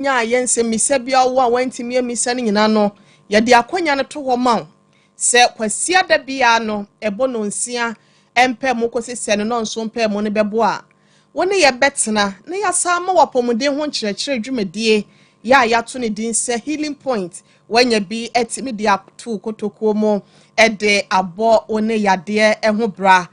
Nyaa yɛn nsɛmmisa bi a wowɔ a woantumi ammisa no nyinaa no, yɛde akwanya no to hɔ ma wo sɛ Kwasiada biara no ɛbɔ nnɔnsia mpaemu kɔsi sɛ ne nnɔnson mpaemu no bɛbɔ a, wo ne yɛn bɛtena na yɛasan ama wo apɔmuden ho nkyerɛkyerɛ dwumadie yɛ a yɛato ne din sɛ Healing Point. Woanya bi atumi de ato wo kotokuo mu de abɔ wo ne yadeɛ ho bra.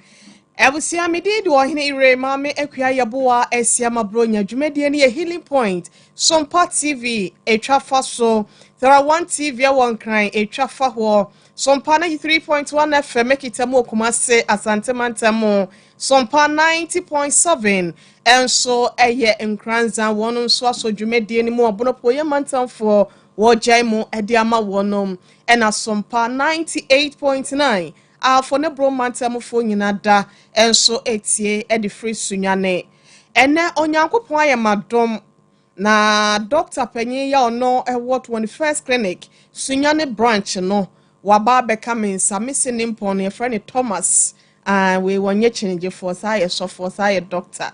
Abusua, me din de Ɔhene Ire Maame Akua Yeboah Asiamah Bronya. Dwumadie no yɛ Healing Point, Sompa TV ɛtwa fa so, Thera One TV ɛwɔ Nkran ɛtwa fa hɔ, Sompa 93.1 FM ɛkita mu wɔ Kumase, Asante Mantam mu, Sompa 90.7 ɛnso ɛyɛ Nkoranza, wɔn nso asɔ dwumadie no mu Ɔbonopoyɛ Mantamfoɔ wɔgyae mu ɛde ama wɔnom, ɛna Sompa 98.9 Ahafo ne Brong mantamfoɔ nyina da nso tie de firi Sunyani. Ɛnɛ Onyankopɔn ayɛ m'adom na Dɔkta panyin yi a ɔno wɔ 21st Clinic Sunyani branch no waba abɛka me nsa. Me se ne mpɔn no yɛfrɛ no Thomas. Ah, wei wɔnyɛ kyinigyefoɔ, saa yɛ sɔfoɔ, saa yɛ dɔkta.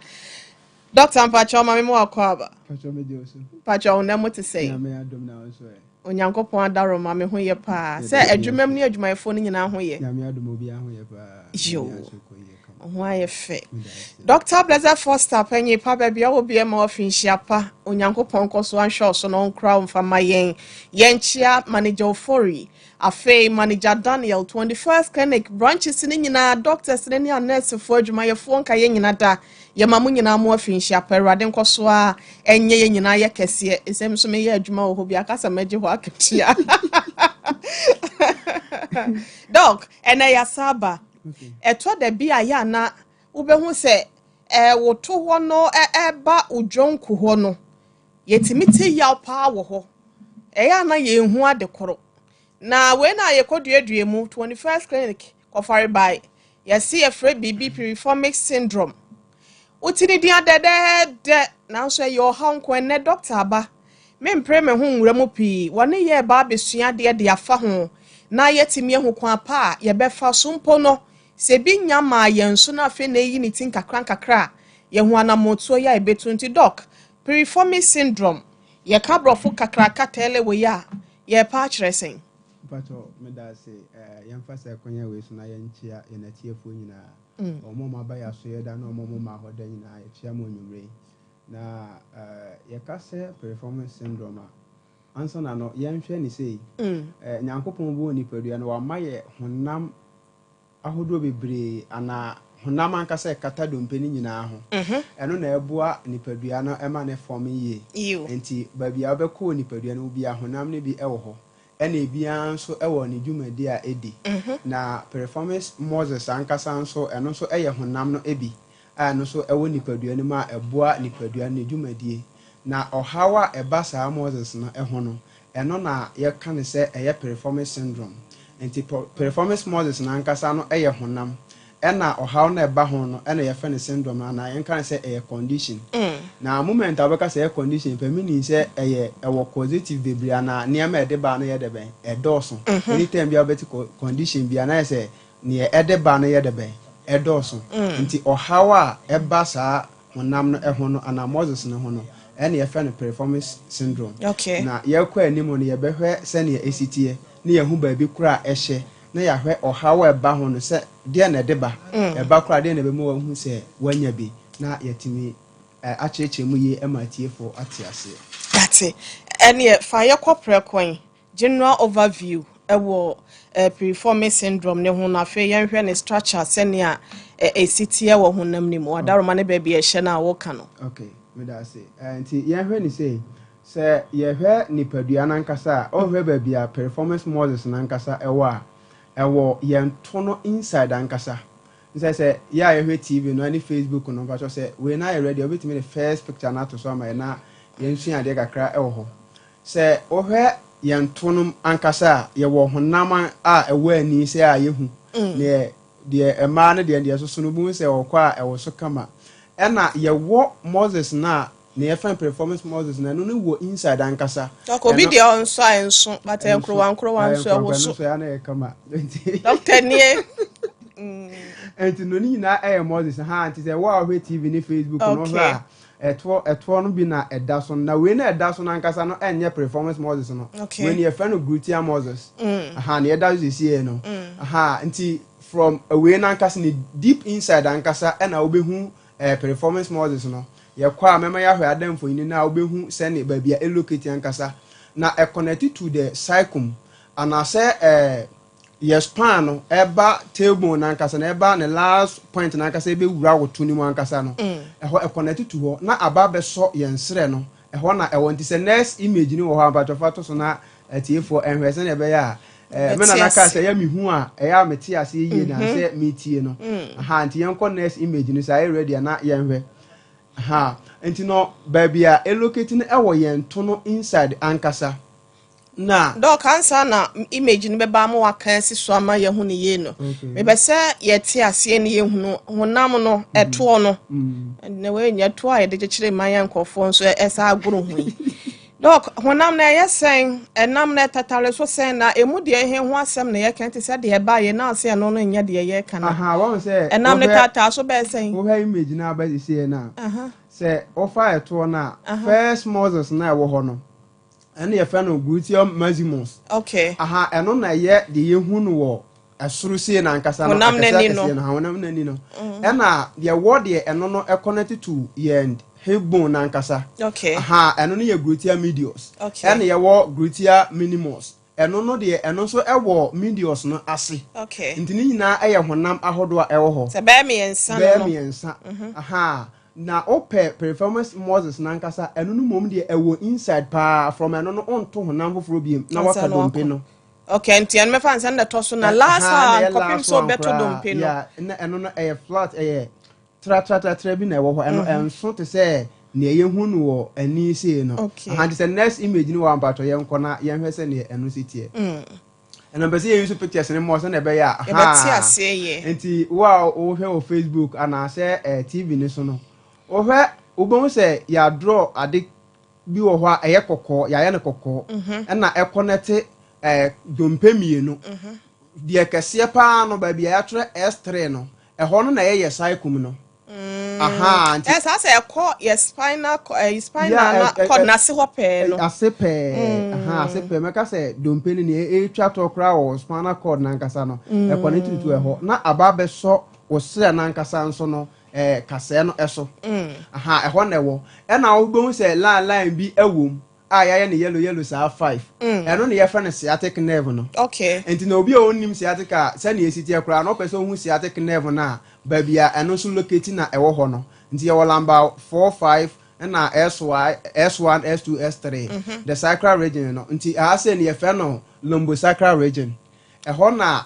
Dɔkta mpakyɛw ma me mo akɔ aba. Mpakyɛw wo nɛ mo te sɛn? Onyankopɔn adaworoma me ho yɛ paa. Sɛ adwumam ne adwumayɛfoɔ no nyinaa ho yɛ. Nyame adom obiara ho yɛ paa. Yoo. Ho ayɛ fɛ. Dr. Blessed Foster panyin pa baabi a wɔ bia ma wafinhyia pa. Onyankopɔn nkɔ so anhwɛ wo so na ɔnkora wo mfa ma yɛn. Yɛnkyea Manager Ofori, afei Manager Daniel, 21st Clinic branches no nyinaa, doctors no ne anɛɛsefoɔ, adwumayɛfoɔ nka yɛn nyina da. Yɛma mo nyinaa mo afinhyia pa. Awurade nkɔ so ara nyɛ yɛn nyinaa yɛ kɛseɛ. Ɛsɛ nso meyɛ adwuma wɔ hɔ bi aka sɛ mɛgye hɔ akatua. Doc, ɛnɛ yɛasa aba. Ɛtɔ da bi a yɛ ana wobɛhu sɛ woto hɔ no ɛba wo dwonku hɔ no, yɛtumi te yaw paa wɔ hɔ. Ɛyɛ ana yɛnhu ade koro. Na wei na yɛkɔduadua mu 21st Clinic kɔfare bae. Yɛse yɛfrɛ biribi piriformis syndrome. Wote ne din adɛdɛɛdɛ, nanso ɛyɛ ɔhaw nko. Ɛnnɛ dɔkta aba. Mempere me ho nwura mu pii. Wɔne yɛn reba abɛsua adeɛ de afa ho na yɛatumi ahu kwan pa a yɛbɛfa so mpo no. Sɛ ebi nya maa yɛn so na afei na ɛyi ne ti nkakrankakra a, yɛahu anammɔntuo yi a yɛbɛtu. Nti dɔk, piriformis syndrome, yɛka borɔfo kakraka tɛɛlɛ wei a, yɛrepɛ akyerɛ sɛn? Mpakyɛw, meda ase. Yɛmfa saa akwannya wei so na yɛnkyea yɛn atiefoɔ nyinaa. Wɔn a wɔaba yɛn asoɛeɛ da ne wɔn a wɔmmaa hɔ da nyinaa, yɛkyea mo anwummerɛ yi. Na yɛka sɛ piriformis syndrome a, ansa na no, yɛnhwɛ no sei. Nyankopɔn bɔɔ nipadua no, wama yɛ honam ahodoɔ bebree anaa honam ankasa a ɛkata dompe no nyinaa ho. Ɛno na ɛboa nipadua no ma no fɔm yie. Nti baabi a wobɛkɔ wɔ nipadua no mu biara, honam no bi wɔ hɔ. Ɛna ebiara nso wɔ ne dwumadi a ɛdi. Na piriformis muscles ankasa nso, ɛno nso yɛ honam no bi a ɛno nso wɔ nipadua no mu a ɛboa nipadua no ne dwumadie. Na ɔhaw a ɛba saa muscles no ho no, ɛno na yɛka no sɛ ɛyɛ piriformis syndrome. Nti piriformis muscles no ankasa no yɛ honam, ɛna ɔhaw no a ɛba ho no na yɛfrɛ no syndrome no anaa yɛnka no sɛ ɛyɛ condition. Na moment a wobɛka sɛ ɛyɛ condition pɛ, meaning sɛ ɛyɛ ɛwɔ causative bebree anaa nneɛma a ɛde ba no yɛ dɛ bɛn? Ɛdɔɔso. Anytime biara wobɛte condition biara na ayɛ sɛ neɛ ɛde ba no yɛ dɛ bɛn? Ɛdɔɔso. Nti ɔhaw a ɛba saa honam no ho no anaa muscles no ho no ɛna yɛfrɛ no piriformis syndrome. Na yɛkɔ anim no yɛbɛhwɛ sɛnea ɛsi teɛ na yɛahu baabi korɔ a ɛhyɛ na yɛahwɛ ɔhaw a ɛba ho no sɛ deɛn na ɛde ba, ɛba koraa a deɛn na ɛbɛma wahu sɛ wanya bi na yɛatumi akyerɛkyerɛ mu yie ma atiefoɔ ate aseɛ. Yɛate. Ɛneɛ fa yɛkɔ prɛko yi. General overview wɔ piriformis syndrome no ho na afei yɛnhwɛ ne structure sɛnea ɛsi teɛ wɔ honam no mu, adaroma ne baabi a ɛhyɛ no a woka no. Ok, meda ase. Nti yɛnhwɛ no sei, sɛ yɛhwɛ nipadua no ankasa a, wohwɛ baabi a piriformis muscles no ankasa wɔ a, ɛwɔ yɛn to no inside ankasa. Nsɛ sɛ yɛ a yɛhwɛ TV no ne Facebook no, mpakyɛw sɛ wei no ayɛ ready a, wobɛtumi de first picture no ato so ama yɛn na yɛnsua adeɛ kakra wɔ hɔ. Sɛ wohwɛ yɛn to no ankasa a, yɛwɔ honam a ɛwɔ ani sɛ a yɛhu. Neɛ deɛ mmaa no deɛ deɛ ɛsoso no, wobɛhu sɛ ɔkɔ a ɛwɔ so kama. Ɛna yɛwɔ muscles no a, nea yɛfrɛ no piriformis muscles no, ɛno no wɔ inside ankasa. Dɔk, obi deɛ ɔnsɔ a ɛnso, but ɛyɛ nkorowa nkorowa nso ɛwɔ so. Ɛno nso ɛyɛ na ɛyɛ kama. Dɔkta nie. Nti no ne nyinaa ɛyɛ muscles ha, nti sɛ wo a wohwɛ TV ne Facebook no wohwɛ a. Ɛtoɔ, ɛtoɔ no bi na ɛda so no. Na wei na ɛda so no ankasa no ɛnyɛ piriformis muscles no. Okay. Wei no yɛfrɛ no gluteal muscles. Aha, nea ɛda so seesei no. Aha, nti from wei no ankasa ne deep inside ankasa ɛna wobɛhu piriformis muscles no. Yɛkɔ a mɛma yɛahwɛ ada mfonini no a wobɛhu sɛne baabi a ɛlocate ankasa. Na ɛconnect to the sacrum anaasɛ yɛ spine no ɛba tailbone nankasa na ɛba ne last point nankasa ɛbɛwura wo to no mu ankasa no. Ɛhɔ ɛconnect to hɔ na aba bɛsɔ yɛn serɛ no. Ɛhɔ na ɛwɔ. Nti sɛ next image no wɔ hɔ a, mpatwɔfa to so na atiefoɔ ɛnhwɛ sɛnea ɛbɛyɛ a me nana kaa sɛ ɛyɛ mehu a ɛyɛ a mete aseɛ yie na sɛ metie no. Aha, nti yɛnkɔ next image no sɛ ayɛ ready a na yɛnhwɛ. Aha, nti no baabi a ɛlocate no ɛwɔ yɛn to no inside ankasa na Doc, ansa na image no bɛba ama waka asi so ama yɛhu ne yie no, mepɛ sɛ yɛte aseɛ ne yɛhunu honam no ɛtoɔ no. Na wei nyɛ toɔ a yɛde kyekyere man yɛ nkurɔfoɔ nso ɛsa agoro ho yi. Doc, honam no ɛyɛ sɛn? Ɛnam no ɛtatare so sɛn? Na emu deɛ ɛhe ho asɛm na yɛka? Te sɛ deɛ ɛba yɛ na ase ɛno no nyɛ deɛ yɛka no. Aha, wɔn sɛ ɛnam no taataa so bɛyɛ sɛn? Wohwɛ image no aba sisi no a, sɛ wofa ɛtoɔ no a, first muscles na ɛwɔ hɔ no ɛne yɛfrɛ no gluteal maximus. Aha, ɛno na ɛyɛ deɛ yɛhu no wɔ ɛsoro sie na ankasa no. Honam akɛseɛ n'ani no. Akɛseɛ no ha, honam n'ani no ɛna deɛ wɔ deɛ ɛno no ɛconnect to yɛn hip bone n'ankasa. Aha, ɛno no yɛ gluteal medius. Ɛna yɛwɔ gluteal minimus. Ɛno no deɛ, ɛno nso ɛwɔ medius no ase. Nti ne nyinaa ɛyɛ honam ahodoɔ a ɛwɔ hɔ. Sɛ bɛyɛ mmiɛnsa no. Bɛyɛ no mmiɛnsa. Aha, na wopɛ piriformis muscles n'ankasa, ɛno no mmom deɛ ɛwɔ inside paa. From ɛno no wonto honam foforɔ biem na Ansa waka na dompe wakɔ. no. Okay, nti ɛno mɛfa nsa na ɛtɔ so na last a nkɔpem sɛ wobɛto dompe no. Yeah, na ɛno no ɛyɛ flat, ɛyɛ tratratratra bi na ɛwɔ hɔ. Ɛno ɛnso te sɛ nea yɛhu no wɔ ani sei no. Aha, nti sɛ next image no wɔ ampatwɔ, yɛnkɔ na yɛnhwɛ sɛ nea ɛno si teɛ. Ɛna mpɛ sɛ yɛyi so pictures no mmɔ sɛnea ɛbɛyɛ a yɛbɛte aseɛ yie. Nti wo a wohwɛ wɔ Facebook anaasɛ TV no so no, wohwɛ wobɛhu sɛ yɛadraw ade bi wɔ hɔ a ɛyɛ kɔkɔɔ, yɛayɛ no kɔkɔɔ. Ɛna ɛconnect dompe mmienu. Deɛ kɛseɛ paa no, baabi a yɛatwerɛ S3 no, ɛhɔ no na ɛyɛ yɛ sacrum no. Aha, nti Saa sɛ ɛkɔ yɛ spinal spinal na cord n'ase hɔ pɛɛ no. Ase pɛɛ. Aha, ase pɛɛ. Mɛka sɛ dompe no nea ɛretwa toɔ koraa wɔ spinal cord n'ankasa no, ɛkɔ ne tutu ɛhɔ na aba abɛsɔ wo serɛ n'ankasa nso no kasɛɛ no ɛso. Aha, ɛhɔ na ɛwɔ. Ɛna wobɛhu sɛ line line bi ɛwɔ mu a yɛayɛ no yellow yellow saa five. Ɛno na yɛfrɛ no sciatic nerve no. Nti na obi a ɔnnim sciatic a sɛnea esi teɛ koraa na ɔpɛ sɛ ɔhu sciatic nerve no a, baabi a ɛno nso locate na ɛwɔ hɔ no. Nti yɛwɔ lumbar 4, 5 ɛna S1, S1, S2, S3, the sacral region no. Nti aha sɛ no yɛfrɛ no lumbosacral region. Ɛhɔ na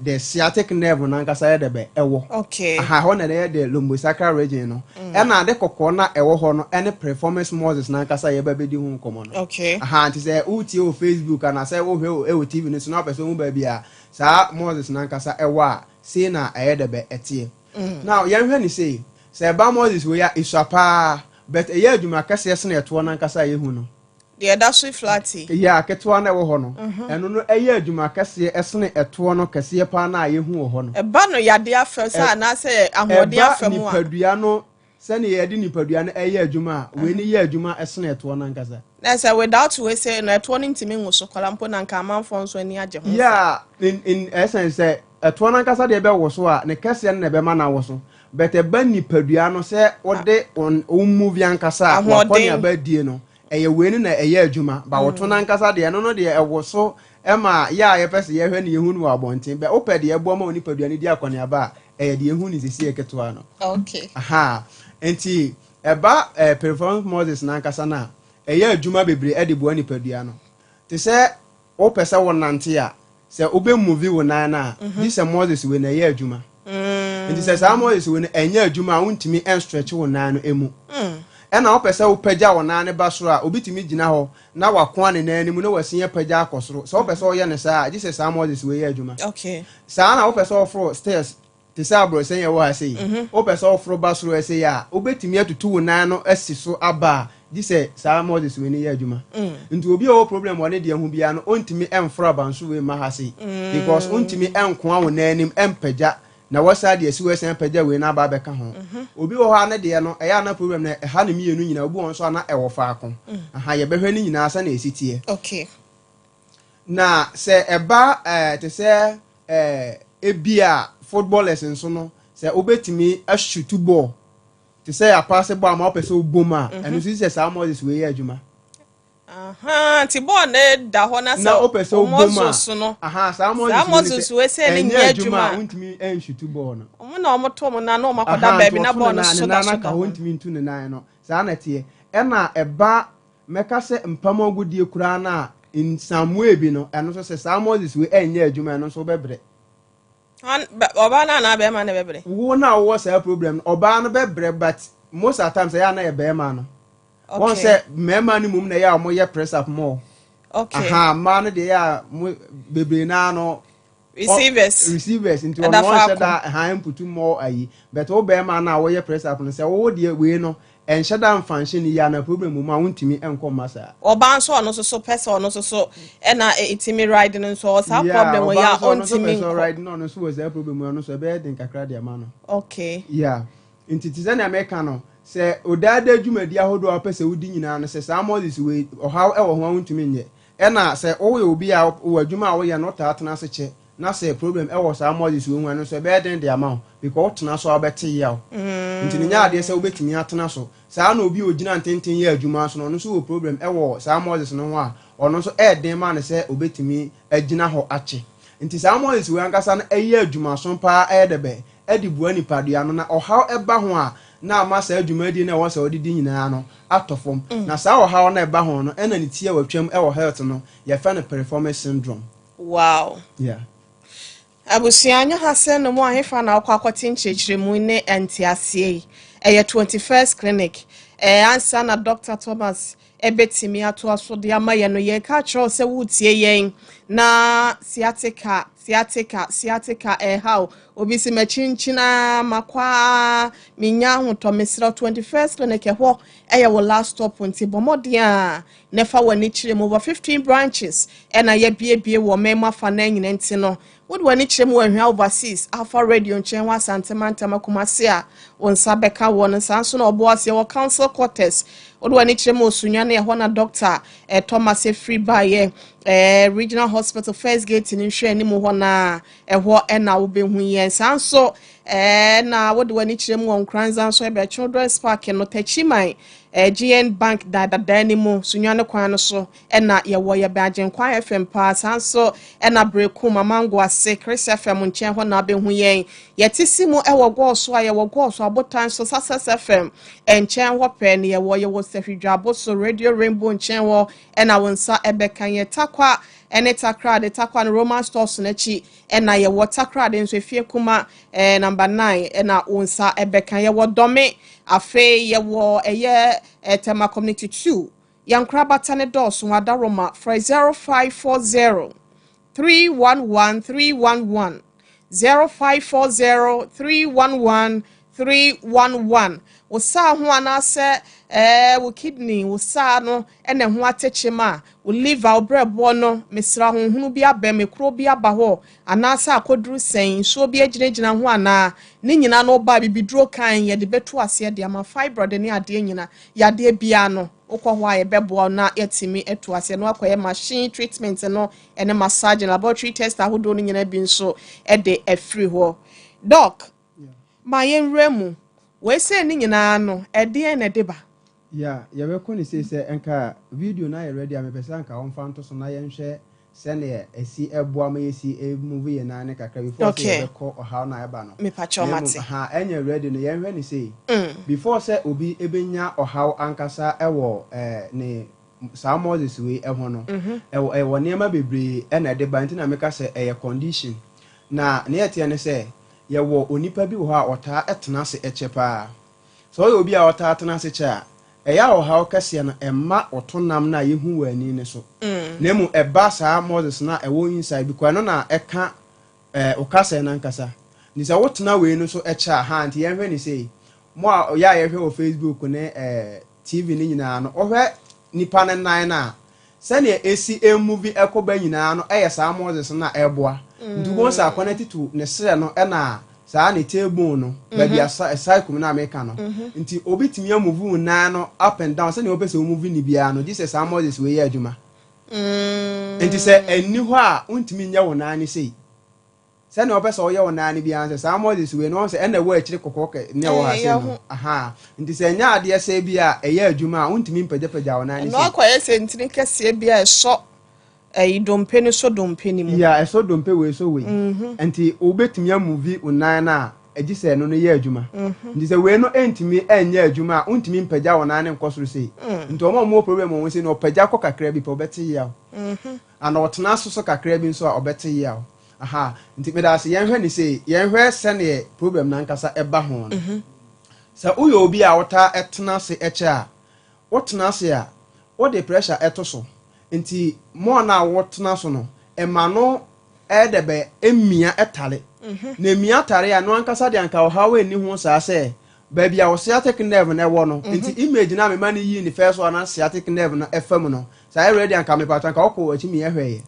the sciatic nerve no ankasa yɛ dɛ bɛ ɛwɔ. Aha, ɛhɔ na ɛyɛ the lumbosacral region no. Ɛna ade kɔkɔɔ na ɛwɔ hɔ no ɛne piriformis muscles n'ankasa yɛba bɛdi ho nkɔmɔ no. Aha, nti sɛ wotie wɔ Facebook anaasɛ wohwɛ wɔ ɛwɔ TV no so na wopɛ sɛ wohu baabi a saa muscles n'ankasa ɛwɔ a, sei na ɛyɛ dɛ bɛ ɛteɛ. Now yɛnhwɛ ne sei, sɛ ɛba muscles wei a, esua paa, but ɛyɛ adwuma kɛseɛ sene ɛtoɔ n'ankasa a yɛhu no. Deɛ ɛda so flat yi. Yɛ aketewa no ɛwɔ hɔ no, ɛno no ɛyɛ adwuma kɛseɛ ɛsene ɛtoɔ no kɛseɛ paa no a yɛhu wɔ hɔ no. Ɛba no yadeɛ afɛ sɛ anaasɛ ahoɔden ɛba afɛ mu a. Nipadua no, sɛnea yɛde nipadua no ɛyɛ adwuma a, wei no yɛ adwuma ɛsene ɛtoɔ no ankasa. Na sɛ without wei sɛ no ɛtoɔ no ntumi nwo so kɔla mpo na nka amanfoɔ nso ani agye ho. Yeah, in essence sɛ ɛtoɔ no ankasa deɛ ɛbɛwo so a, ne kɛseɛ no na ɛbɛma no awo so, but ɛba nipadua no sɛ wode wo move ankasa a, Ahoɔden. wakɔ ne die no, ɛyɛ wei no na ɛyɛ adwuma ba. Wɔto no ankasa deɛ, ɛno no deɛ ɛwo so ɛma yɛ a yɛpɛ sɛ yɛhwɛ ne yɛhu no wɔ abɔnten bɛ. Wopɛ deɛ ɛboa ma wo nipadua no di akɔneaba a, ɛyɛ deɛ ɛhu ne sisi ketewa no. Aha, nti ɛba piriformis muscles n'ankasa no a, ɛyɛ adwuma bebree ɛde boa nipadua no. Te sɛ wopɛ sɛ wonante a, sɛ wobɛmove wo nan no a, gye sɛ muscles wei na ɛyɛ adwuma. Nti sɛ saa muscles wei no ɛnyɛ adwuma a, wontumi ɛnstretch wo nan no emu. Ɛna wopɛ sɛ wopagya wo nan no ba soro a, obi tumi gyina hɔ na wakoa ne nan no mu na wasi apagya akɔ soro. Sɛ wopɛ sɛ ɔyɛ no saa a, gye sɛ saa muscles wei yɛ adwuma. Saa na wopɛ sɛ ɔforo stairs te sɛ aborɔsɛn yɛ wɔ ha sei, wopɛ sɛ ɔforo ba soro ɛsɛ yi a, wobɛtumi atutu wo nan no asi so aba a, gye sɛ saa muscles wei no yɛ adwuma. Nti obi a ɔwɔ problem wɔ ne deɛ ho biara no, ɔntumi ɛmforo abansoro wei mma ha sei because ɔntumi ɛnkoa wo nan anim ɛmpagya. Na wɔsan de asi hɔ asan apagya wei no aba abɛka ho. Obi wɔ hɔ a ne deɛ no, ɛyɛ a na problem no ɛha ne mmienu nyinaa, obi wɔ hɔ nso a na ɛwɔ faako. Aha, yɛbɛhwɛ ne nyinaa sɛnea ɛsi teɛ. Na sɛ ɛba te sɛ ebia footballers nso no, sɛ wobɛtumi ashoot ball te sɛ apaase ball ama wopɛ sɛ wobom a, ɛno nso sɛ saa muscles wei yɛ adwuma. Aha, nti bɔɔl no da hɔ na sɛ na wopɛ sɛ wobom a muscles no aha, saa saa muscles wei sɛ ne ɛnyɛ nyɛ adwuma a adwuma a wontumi nshoot ball no. Ɔmo na ɔmo to ɔmo nan na ɔmo akɔda baabi nti na ɔto bɔɔl ne no nan so ne da nan so aka da hɔ hɔ. Ntumi ntu ne nan no, saa na ɛteɛ. Ɛna ɛba mɛka sɛ mpam agodie koraa no a, in some way bi no, ɛno nso sɛ saa muscles wei ɛnyɛ adwuma, ɛno nso wobɛbrɛ. Ɔbaa no anaa bɛrima na bɛbrɛ? Wo na wowɔ saa problem no, ɔbaa no bɛbrɛ, but most of the times ɛyɛ a na yɛ bɛrima no wɔn sɛ mmarima no mum na ɛyɛ a wɔyɛ press up more. Aha, mmaa no deɛ ɛyɛ a mo bebree naa no Receivers. Receivers, nti Ɛda ɔno ɔnhyɛ faako. da ɛhan mputu more ayi, but wo bɛrima no a wɔyɛ press up no, sɛ wo deɛ wei no ɛnhyɛ da nfa nhyɛ ne yie ana problem mu a, wontumi nkɔ mma saa. Ɔbaa nso, ɔno nso so pɛ sɛ ɔno nso so ɛna ɛtumi ride no nso, ɔwɔ saa problem wɔ yɛ ɔbaa a nso, ɔno nso ɔntumi pɛ sɛ nkɔ. ɔride no, ɔno nso wɔ saa problem mu, ɔno nso ɛbɛyɛ den kakra de ama no. Yeah, nti te sɛ nea meka no sɛ odaada dwumadi ahodoɔ a wopɛ sɛ wodi nyinaa no, sɛ saa muscles wei ɔhaw ɛwɔ ho a, wontumi nyɛ. Ɛna sɛ woyɛ obi a wɔ adwuma a woyɛ no, wotaa tena ase kyɛ na sɛ problem ɛwɔ saa muscles wei ho, ɛno nso ɛbɛyɛ den de ama wo because wotena so a, wobɛte yaw. Nti ne nyɛ adeɛ sɛ wobɛtumi atena so saa. Na obi a ogyina ntenten yɛ adwuma nso no, ɔno nso wɔ problem ɛwɔ saa muscles no ho a, ɔno nso ɛyɛ ma no sɛ obɛtumi agyina hɔ akyɛ. Nti saa muscles wei ankasa no ɛyɛ adwumaso paa, ɛyɛ dɛ bɛ ɛde bua nipadua no, na ɔhaw ɛba ho a, na ama saa dwumadie no a ɛwɔ sɛ ɔde di nyinaa no atɔ fam. Na saa ɔhaw no ɛba ho no, ɛna ne ti a watwam ɛwɔ health no, yɛfɛ no piriformis syndrome. Abusua, nyɛ ha sɛ no mu ahefa na akɔ akɔte nkyerɛkyerɛmu ne nteaseɛ yi. Ɛyɛ 21st Clinic. Ansa na Dr Thomas ɛbɛtumi atoa so de ama yɛn no, yɛka kyerɛw sɛ wotie yɛn na sciatica, sciatica, sciatica ɛhaw obi si makyinkyina makwaa menya ahotɔ, mesrɛ, 21st Clinic ɛhɔ ɛyɛ wɔ last stop. Nti bɔ mmɔden a na fa w'ani kyerɛ mu. Over 15 branches ɛna yɛbiebie wɔ mɛmo afa na nyina. Nti no wode w'ani kyerɛ mu wɔ Ahwea Overseas, Alpha Radio nkyɛn hɔ, Asantemantam, Akumase a, wo nsa bɛka wɔ no. Saa nso na ɔboa aseɛ wɔ Council Quarters. Wode w'ani kyerɛ mu Osunya ne ɛhɔ na Doctor Thomas efiri baayɛ Regional Hospital first gate ne nhwɛ anim hɔ na ɛhɔ ɛna wobɛhu yɛn. Saa nso na wode w'ani kyerɛ mu wɔ Nkranza nso, ɛbɛ Children's Park no, Tɛkyiman GN Bank dadadaa no mu, Sunya ne kwan no so ɛna yɛwɔ. Yɛbɛn Agyenkwa FM paa. Saa nso ɛna Brekum Amango ase, Chris FM nkyɛn hɔ na abɛhu yɛn. Yɛte si mu ɛwɔ Gɔɔso a, yɛwɔ Gɔɔso Abotan so, Success FM nkyɛn hɔ pɛɛ ne yɛwɔ. Yɛwɔ Sɛhwidwabo so, Radio Rainbow nkyɛn hɔ ɛna wɔn nsa ɛbɛka yɛn. Takwa ɛne Takrade, Takwa no Roman Stores n'akyi ɛna yɛwɔ. Takrade nso Efie Kuma number 9 ɛna wɔn nsa ɛbɛka. Yɛwɔ Dɔme, afei yɛwɔ ɛyɛ Tema Community 2. Yɛn nkorabata ne dɔɔso. Adaroma, frɛ 0540 311 311, 0540 311 311. Wo saa ho anaasɛ wo kidney, wo saa no ɛna ɛho atekyem a, wo liver, wo brɛboɔ no, mesra honhom bi aba mu, ekuro bi aba hɔ anaasɛ akɔduru sɛn, nsuo bi agyinagyina ho anaa, ne nyinaa no ba bibiduro kan yɛde bɛto aseɛ de ama. Fibroid ne adeɛ nyina, yadeɛ biara no, wokɔ hɔ a, yɛbɛboa na yɛtumi atu aseɛ no, akɔyɛ machine treatment no ɛne massage, laboratory test ahodoɔ no nyinaa bi nso ɛde afiri hɔ. Doc, ma yɛnwura mu. Wɔesɛ ne nyinaa no, ɛdeɛn na ɛde ba? Yeah, yɛbɛkɔ ne sei sɛ nka video no ayɛ ready a, mepɛ sɛ anka wɔmfa nto so na yɛnhwɛ sɛneɛ ɛsi ɛboa ma yɛsi move yɛn nan ne kakra before sɛ yɛbɛkɔ ɔhaw na ɛba no. Mepakyɛw. Na mmom, Mate. Ha ɛnyɛ ready no, yɛnhwɛ ne sei. Before sɛ obi ɛbɛnya ɔhaw ankasa ɛwɔ ne saa muscles wei ɛho no, ɛwɔ nneɛma bebree ɛna ɛde ba. Nti na meka sɛ ɛyɛ condition. Na ne yɛteɛ ne sɛ yɛwɔ onipa bi wɔ hɔ a ɔtaa ɛtena ase ɛkyɛ paa. Sɛ ɔyɛ obi a ɔtaa tena ase kyɛ a, ɛyɛ a ɔhaw kɛseɛ no ɛma ɔto nam no a yɛhu wɔ ani ne so, na mmom ɛba saa muscles no a ɛwɔ inside, because ɛno na ɛka ɔkasɛɛ no ankasa. Nti sɛ wotena wei no so ɛkyɛ a ha, nti yɛnhwɛ ne sei. Mo a yɛ a yɛhwɛ wɔ Facebook ne TV ne nyinaa no, ɔhwɛ nipa ne nan no a, sɛnea esi emove ɛkɔba nyinaa no, ɛyɛ saa muscles no a ɛboa. Nti wɔn sɛ akɔnɛte to ne serɛ no ɛna Saa ne tailbone no, baabi a sacrum no a meka no. Nti obi tumi amove wo nan no up and down sɛnea wopɛ sɛ womove ne biara no, gye sɛ saa muscles wei yɛ adwuma. Nti sɛ ɛnni hɔ a, wontumi nyɛ wo nan no sei. Sɛnea wopɛ sɛ woyɛ wo nan no biara, sɛ saa muscles wei no, wɔn sɛ ɛna ɛwɔ akyire kɔkɔɔ kɛ ne ɛwɔ ha sei no. Aha. Nti sɛ ɛnyɛ adeɛ sɛ bi a ɛyɛ adwuma a, wontumi mpagyapagya wo nan no Ɛno sei. akɔyɛ sɛ ntini kɛseɛ bi a ɛsɔ ɛyi dompe no so dompe no mu. Yeah, ɛsɔ dompe wei so wei. Nti wobɛtumi amove wo nan no a, agye sɛ ɛno no yɛ adwuma. Nti sɛ wei no ntumi nyɛ adwuma a, wontumi mpagya wo nan no nkɔ soro sei. Nti wɔn a wɔwɔ problem wɔ wɔn sei no, ɔpagya kɔ kakra bi pɛ, ɔbɛte yaw. Ana ɔtena so so kakra bi nso a, ɔbɛte yaw. Aha, nti meda ase. Yɛnhwɛ ne sei, yɛnhwɛ sɛneɛ problem no ankasa ɛba ho no. Sɛ woyɛ obi a wotaa ɛtena ase ɛkyɛ a, wotena ase a, wode pressure ɛto so. Nti more no a wotena so no, ɛma no ɛyɛ dɛ bɛ emia ɛtare. Na emia tare a, no ankasa de anka ɔhaw ɛnni ho saa sɛ baabi a wo sciatic nerve no ɛwɔ no. Nti image no a mema no yii ne first one na sciatic nerve no ɛfa mu no, saa ɛrɛ de anka mepatɔ anka wokɔ akyi mi ɛhwɛ yɛ.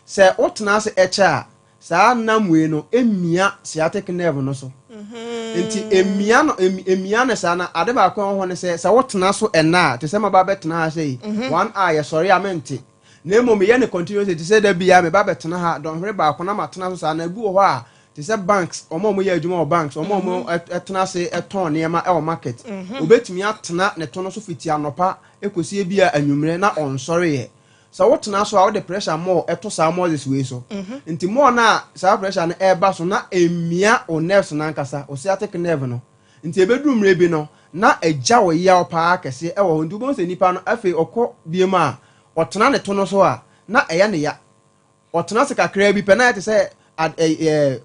Sɛ wotena ase ɛkyɛ a, saa nam wei no emia sciatic nerve no so. Nti emia no, emia no saa na ade baako a ɛwɔ hɔ ne sɛ wotena so ɛna a, te sɛ maba bɛtena ha sɛ yi, 1 hour yɛsɔre a mente. Na mmom meyɛ no continuously te sɛ da bia meba bɛtena ha dɔnhwere baako na matena so saa. Na ebi wɔ hɔ a, te sɛ banks, wɔn a wɔyɛ adwuma wɔ banks, wɔn a wɔn ɛtena ase ɛtɔn nneɛma ɛwɔ market, obetumi atena ne to no so fiti anɔpa ekosi ebi a anwummerɛ na ɔnsɔre yɛ. Sɛ wotena so a, wode pressure more ɛto saa muscles wei so. Nti more na saa pressure no ɛreba so na emia o nerves nankasa, o sciatic nerve no. Nti ebeduru mmerɛ bi no na agya wo yaw paa kɛseɛ ɛwɔ hɔ. Nti wobɛhu sɛ nipa no afei ɔkɔ biem a, ɔtena ne to no so a, na ɛyɛ ne ya. Ɔtena ase kakraa bi pɛ na ayɛ te sɛ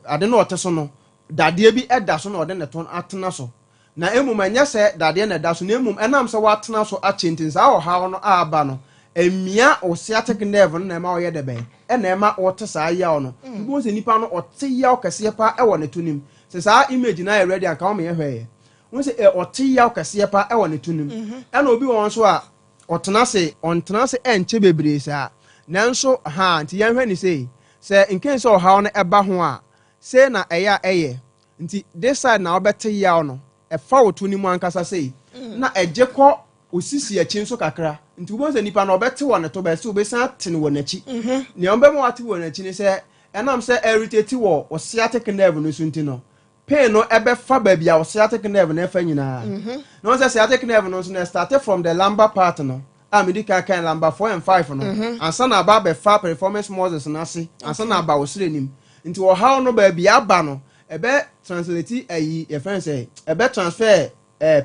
ade no ɔte so no, dadeɛ bi ɛda so na ɔde ne to atena so. Na mmom ɛnyɛ sɛ dadeɛ na ɛda so, na mmom ɛnam sɛ watena so akyɛ nti, saa ɔhaw no a aba no emia o sciatic nerve no na ɛma ɔyɛ dɛ bɛn ɛna ɛma ɔte saa yaw no. Wobɛhu sɛ nipa no ɔte yaw kɛseɛ paa ɛwɔ ne to nim. Sɛ saa image no ayɛ ready anka wɔn yɛ hwɛ yɛ wɔn sɛ ɔte yaw kɛseɛ paa ɛwɔ ne to nim. Ɛna obi wɔ hɔ nso a ɔtena ase, ɔntena ase ɛnkyɛ bebree saa nanso ha. Nti yɛnhwɛ ne sei, sɛ nken sɛ ɔhaw no ɛba ho a, sei na ɛyɛ a ɛyɛ. Nti this side na wobɛte yaw no ɛfa wo to no mu ankasa sei, na ɛgye kɔ osisi akyi nso kakra. Nti wobɛhu sɛ nipa no ɔbɛte wɔ ne to bɛsɛ wobɛsan ate no wɔ n'akyi. Nea ɔbɛma wate wɔ n'akyi ne sɛ ɛnam sɛ irritate wɔ o sciatic nerve no so nti no, pain no ɛbɛfa baabi a o sciatic nerve no ɛfa nyinaa. Na wɔn sɛ sciatic nerve no nso no, ɛstart from the lumbar part no a medi kan kan lumbar 4 and 5 no ansa na aba abɛfa piriformis muscles no ase ansa na aba wɔ soro anim. Nti ɔhaw no baabi aba no, ɛbɛ translate ɛyi yɛfrɛ no sɛ ɛbɛ transfer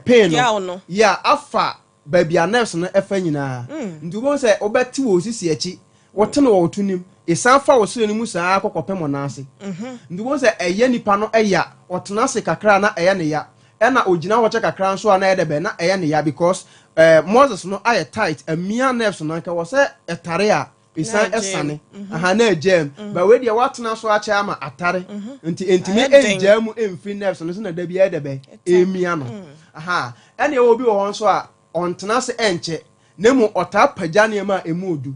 pain no Yaw no. Yɛ afa baabi a nerves no ɛfa nyinaa. Nti wobɛhu sɛ wobɛte wɔ osisi akyi, wote no wɔ wo to nim, ɛsan fa wo sere no mu saa kɔkɔpem wo nan ase. Nti wobɛhu sɛ ɛyɛ nipa no ɛya. Ɔtena ase kakra na ɛyɛ ne ya, ɛna ogyina hɔ kyɛ kakra nso a na ɛyɛ dɛ bɛn na ɛyɛ ne ya, because muscles no ayɛ tight amia nerves no. Anka wɔ sɛ ɛtare a ɛsan Na ɛsane aha na ɛgyaam ba. Wei deɛ woatena so akyɛ ama atare nti ɛntumi Ayɛ den. ɛngyaa mu ɛmfiri nerves no so na da bi ɛyɛ dɛ bɛn ɛmia no aha. Ɛne ɛwɔ obi wɔ hɔ nso a ɔntena ase ɛnkyɛ, na mmom ɔtaa pagya nneɛma a ɛmu odu.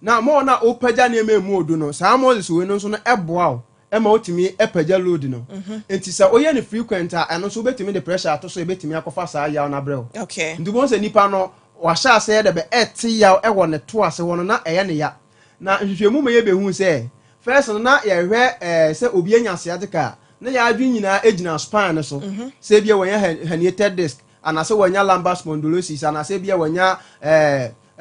Na ma ɔno a ɔpagya nneɛma a ɛmu odu no, saa muscles wei no nso no ɛboa wo ɛma wotumi pagya load no. Nti sɛ woyɛ no frequent a, ɛno nso wobɛtumi de pressure ato so, ɛbɛtumi akɔfa saa yaw no abrɛ wo. Nti wobɛhu sɛ nipa no wahyɛ aseɛ dɛ bɛ ɛte yaw ɛwɔ ne to ase hɔ no na ɛyɛ ne ya. Na nhwehwɛmu ma yɛbɛhu sɛ first no na yɛhwɛ sɛ obi anya sciatica a, na yɛadwene nyinaa gyina spine no so, sɛ ebia wɔnya herniated disc anaasɛ wɔanya lumbar spondylosis anaasɛ ebia wɔanya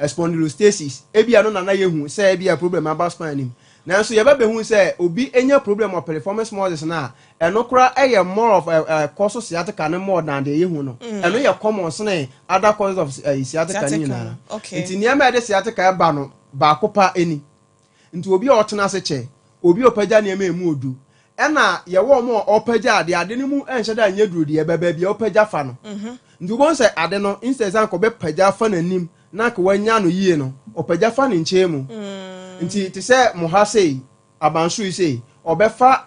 spondylostasis ebia no nana yɛhu sɛ ebia problem aba spine nim. Nanso yɛbɛbɛhu sɛ obi anya problem wɔ piriformis muscles no a, ɛno koraa ɛyɛ more of ɛkɔ so sciatica no more than deɛ yɛhu no. Ɛno yɛ common sene other causes of sciatica no Sciatica nyinaa. no, okay. Nti nneɛma a yɛde sciatica ɛba no baako pa ani. Nti obi a ɔtena ase kyɛ, obi a ɔpagya nneɛma a emu odu, ɛna yɛwɔ ɔmo a ɔpagya adeɛ, ade no mu ɛnhyɛ dɛ anyɛ duro deɛ ɛbɛ baabi a ɔpagya fa no. Nti wobɛhu sɛ ade no, instead sɛ anka ɔbɛpagya fa n'anim na anka wanya no yie no, ɔpagya fa ne nkyɛn mu. Nti te sɛ mo ha sei, abansoro yi sei, ɔbɛfa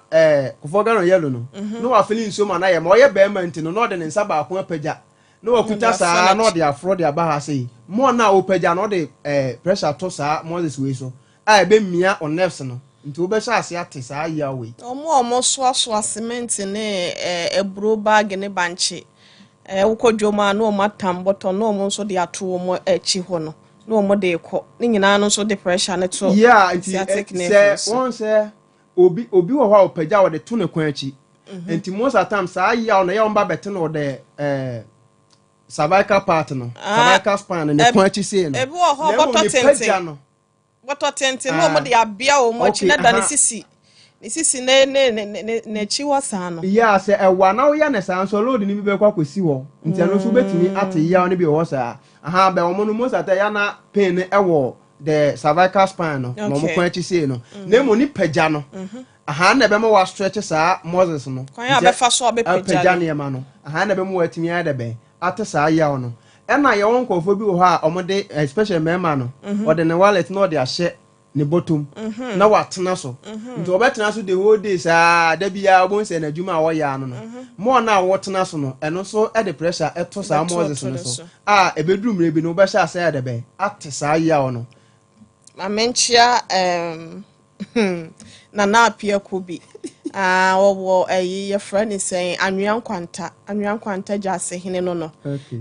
Kufuor gallon yellow no na wafili nsuo ma no ayɛ ma ɔyɛ bɛrima. Nti no na ɔde ne nsa baako apagya na wakuta Ɔde saa afɔ na n'akyi. ɔde aforɔ de aba ha sei mo na ɔpagya na ɔde pressure to saa muscles wei so a ɛbɛmia o nerves no. Nti wobɛhyɛ ase ate saa yaw wei. Wɔn a wɔsoasoa cement ne aburo baage ne bankye, wokɔ dwom a na wɔn atam bɔtɔ na wɔn nso de ato wɔn akyi hɔ no na wɔn de rekɔ. Ne nyinaa no nso de pressure no to Yeah, nti sciatic nerve sɛ no so. Wɔn sɛ obi wɔ hɔ a ɔpagya a ɔde to ne kɔn akyi. Nti most of the time saa yaw no ɛyɛ wɔn ba bɛte no wɔ the cervical part no, cervical spine no, ne kɔn akyi sei no. Ebi wɔ hɔ Na mmom bɔtɔ ne tenten. pagya no. Bɔtɔ tenten na wɔn de abea wɔn akyi na da ne sisi ne n'akyi hɔ saa no. Yeah, sɛ ɛwɔ na woyɛ ne saa nso, load no bi bɛkɔ akɔsi hɔ, nti ɛno nso wobɛtumi ate yaw no bi wɔ hɔ saa. Aha, bɛ wɔn no, most of the time yɛ na pain no ɛwɔ the cervical spine no na wɔn kɔn akyi sei no, na mmom ne pagya no aha na ɛbɛma wa stretch saa muscles no. Kwan a Nti bɛfa so a bɛpagya apagya no. Nneɛma no aha na ɛbɛma watumi ayɛ dɛ bɛn ate saa yaw no. Ɛna yɛwɔ nkurɔfoɔ bi wɔ hɔ a wɔde, especially mmarima no, ɔde ne wallet na ɔde ahyɛ ne bɔtɔm na watena so, nti ɔbɛtena so the whole day saa. Da biara wɔn sɛ n'adwuma a wɔyɛ ano no mɔɔ no a wɔtena so no, ɛno nso de pressure ɛto saa Ɛbɛto muscles to no ne so so. a ɛbɛduru mmerɛ bi no, wobɛhyɛ ase ayɛ dɛ bɛn ate saa yaw no. Maame, nkyia Nana Apiako bi ah, wɔwɔ ɛyi, yɛfrɛ ne sɛn, Anwea Nkwanta gya ase hene no.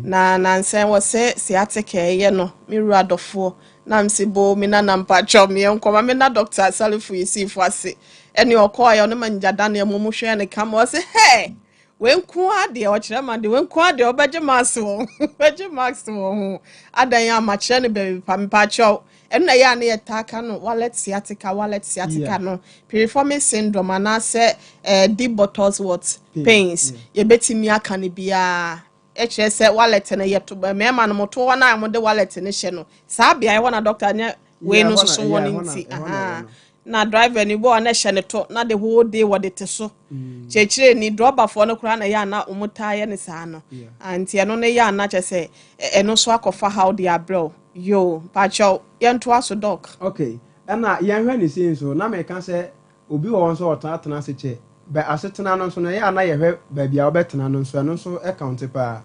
Na nansɛn wɔ sɛ sciatica ɛyɛ no, me wura dɔfoɔ na msi bo me nana mpakyɛw meɛ nkɔma me na Dr. Salifu Yusuf ase ɛne ɔkɔɔ yɛ ɔne ma ngyada nneɛma mu hwɛ ne kama. Ɔsɛ hɛ wei nko adeɛ ɔkyerɛ ma deɛ wei nko adeɛ ɔbɛgye marks wɔ ho, ɔbɛgye marks wɔ ho adan ama kyerɛ no baabi pa. Mpakyɛw, ɛno na ɛyɛ a ne yɛ taa ka no wallet sciatica, wallet sciatica no, piriformis syndrome anaasɛ deep buttocks what pain, pains. Yɛbɛtumi aka no biara, ɛkyerɛ sɛ wallet no yɛto mmarima no moto hɔ no a mode wallet no hyɛ no saa beaeɛ hɔ na doctor nyɛ wei no nso so wɔ no. Nti ɛhɔ na ɛwɔ aha no. Na driver ni bɔ a na ɛhyɛ ne to na the whole day wɔde te so. Kyerɛkyerɛ ni drɔbafoɔ no koraa na ɛyɛ ana wɔn taa yɛ ne saa no. Ah, nti ɛno no yɛ ana kyerɛ sɛ ɛno nso akɔfa haw de abrɛw yo. Pakyɛw, yɛntoa so, Doc. Okay, ɛna yɛnhwɛ ne sei nso na meka sɛ obi wɔ hɔ nso a ɔtena tena ase kyɛ bɛ asetena no nso no, ɛyɛ a na yɛhwɛ baabi a wobɛtena no nso, ɛno nso ɛkaunte paa.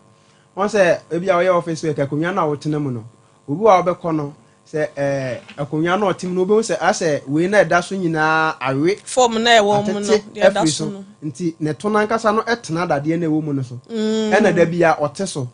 Wɔn sɛ ebi a wɔyɛ office work, akonnwa no a wotena mu no, obi wɔ a wobɛkɔ no sɛ akonnwa no a ɔte mu no, wobɛhu sɛ asɛ wei na ɛda so nyinaa awe fam na ɛwɔ mu no atete deɛ ɛda afiri so so no. Nti ne to nankasa no ɛtena dadeɛ no ɛwɔ mu no so, ɛna da bi a ɔte so.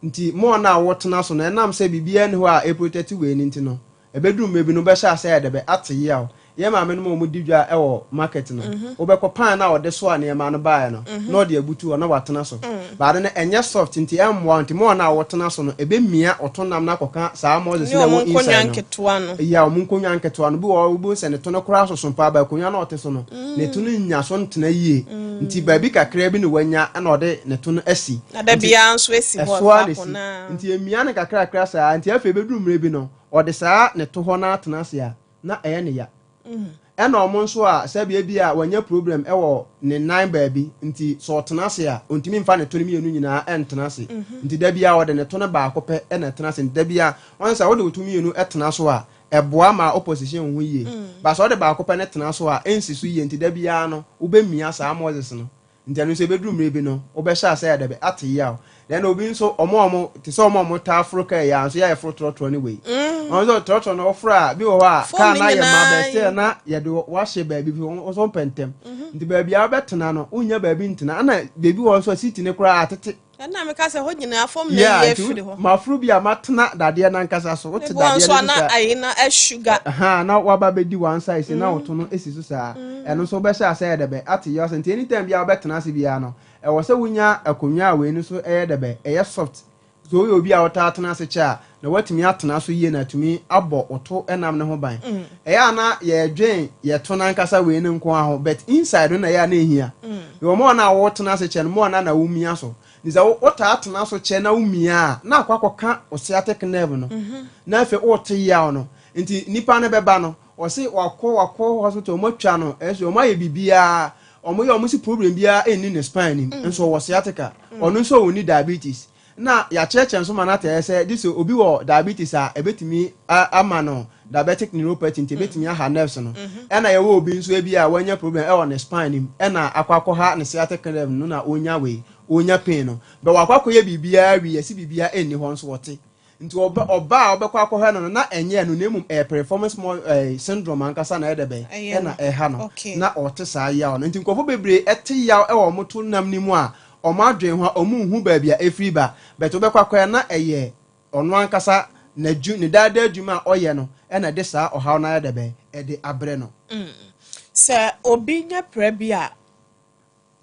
Nti mɔɔ no a wɔtena so no, ɛnam sɛ biribiara ni hɔ a ɛprotect wei no nti no, ɛbɛduru mmerɛ bi no, wobɛhyɛ ase ayɛ dɛbɛ ate yaw. Yɛ maame no ma ɔmo di dwa ɛwɔ market no, wobɛkɔ pan na ɔde so a nneɛma no baeɛ no na ɔde abutu hɔ na watena so baade no, ɛnyɛ soft nti ɛmmoa. Nti mɔɔ no a wɔtena so no, ɛbɛmia ɔto nam no akɔka saa muscles ne na ɔmo ɛwɔ nkonnwa inside no. Nketewa no. Yɛ ɔmo nkonnwa nketewa no bi wɔ hɔ, wobɛhu sɛ ne to no koraa soso paa ba akonnwa no a ɔte so no, ne to no nya so ntena yie, nti baabi kakra bi na wanya ɛna ɔde ne to no asi. Na da Nti biara nso esi hɔ ɛso ara na faako esi naa. Nti emia no kakrakra saa, nti afei ebɛduru mmerɛ bi no, ɔde saa ne to hɔ no atena ase a na ɛyɛ ne ya. Ɛna ɔmo nso a sɛbi ebi a wanya problem ɛwɔ ne nan baabi, nti sɛ ɔtena ase a ontumi nfa ne to no mmienu nyinaa ɛntena ase, nti da bi a ɔde ne to no baako pɛ ɛna ɛtena ase. Nti da bi a ɔn sɛ ɔde to mmienu ɛtena so a, ɛboa ma opposition ho yie ba. Sɛ ɔde baako pɛ ne tena so a, ɛnsi so yie, nti da biara no wobɛmia saa muscles no. Nti ɛno nso ebɛduru mmerɛ bi no, wobɛhyɛ ase ayɛ dɛbɛ ate yaw. Then obi nso, ɔmo a ɔmo te sɛ ɔmo a ɔmo taa foro kaa yi a nso yɛayɛ foro trɔtrɔ ne wei, ɔmo nso trɔtrɔ no ɔforo a bi wɔ hɔ a Fom kaa no no ayɛ ma nyinaa bɛsɛ na yɛde wahyɛ baabi bi, wɔn nso mpɛ ntɛm, nti baabi a wobɛtena no, wonya baabi ntena, ɛna baabi wɔ nso a seat ne koraa atete. Ɛna meka sɛ hɔ nyinaa fam na yie nti afiri hɔ. Maforo bi a matena dadeɛ nankasa so, wote ebi wɔ dadeɛ nso no so ana saa. Ayi na asuga. Ha na waba bɛdi one side sɛ na woto no esi so saa, ɛno nso wobɛhyɛ ase ayɛ dɛbɛ ate yɛ ɔsɛ. Nti anytime bi a wobɛtena ase biara no, ɛwɔ sɛ wonya akonnwa a wei no so ɛyɛ dɛbɛ ɛyɛ soft so. Woyɛ obi a wotaa tena ase kyɛ a, na woatumi atena so yie na atumi abɔ wo to ɛnam ne ho ban. Ɛyɛ a na yɛdwen yɛto nankasa wei no nko ara ho, but inside no na ɛyɛ a na ehia wɔ mɔɔ no a wotena ase kyɛ no, mɔɔ no na womia so. Nti sɛ wotaa tena so kyɛ na womia a, na akɔ akɔka wo sciatic nerve no, na afei wote yaw no. Nti nipa no bɛba no, ɔse wakɔ hospital, ɔmo atwa no ɛso, ɔmo ayɛ biribiara, ɔmo yɛ ɔmo si problem biara ɛnni ne spine nim, nso ɔwɔ sciatica. Ɔno nso ɔwɔ ni diabetes na yɛakyerɛkyerɛ nso ma no atɛɛ sɛ de sɛ obi wɔ diabetes a, ɛbɛtumi ama no diabetic neuropathy, nti ɛbɛtumi aha nerves no. Ɛna yɛwɔ obi nso ebi a wanya problem ɛwɔ ne spine nim, ɛna akɔ akɔha ne sciatic nerve no na ɔnya wei, ɔnya pain no bɛ wakɔ akɔyɛ biribiara wi, yɛsi biribiara ɛnni hɔ nso wɔte. Nti ɔba ɔba a ɔbɛkɔ akɔhwɛ no no, na ɛnyɛ ɛno, na mmom ɛyɛ piriformis mu syndrome ankasa na ɛyɛ dɛ bɛn Ɛyɛ ɛna no. ɛha no na ɔte saa yaw no. Nti nkurɔfoɔ bebree ɛte yaw ɛwɔ ɔmo to nam no mu a, ɔmo adwene ho a ɔmo nhu baabi a ɛfiri ba, but wobɛkɔ akɔyɛ na ɛyɛ ɔno ankasa n'adwu ne daadaa adwuma a ɔyɛ no ɛna ɛde saa ɔhaw no ayɛ dɛ bɛn ɛde abrɛ no. Sɛ obi nya prɛ bi a,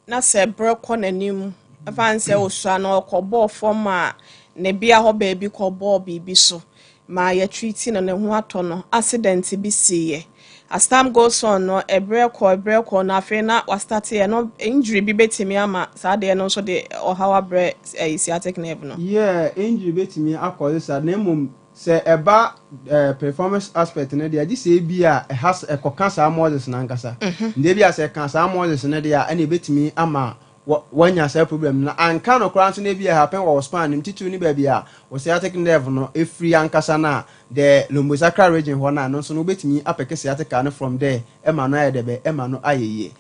na sɛ berɛ kɔ n'anim, ɛfa sɛ osua no, ɔkɔbɔɔ fam a, ne bea hɔ baabi kɔbɔɔ biribi so ma yɛtreat no, ne ho atɔ no, accident bi siiɛ, as time goes on no, ɛberɛ kɔ, ɛberɛ kɔ no, afei na wastart yɛ no injury bi bɛtumi ama saa adeɛ no nso de ɔhaw abrɛ ɛyi sciatic nerve no? Yeah, injury bɛtumi akɔse saa, na mmom sɛ ɛba piriformis aspect no deɛ, agye sɛ ebi a ɛha ɛkɔka saa muscles n'ankasa. Nti ebi a sɛ ɛka saa muscles no deɛ a, ɛna ebɛtumi ama wanya saa problem no. Anka no koraa nso na ebi a happen wɔ spine no titiri ne baabi a wɔ sciatic nerve no efiri ankasa na the lumbosacral region hɔ na no nso no, wobɛtumi apick sciatica no from there ɛma no ayɛ dɛbɛ, ɛma no ayɛ yie.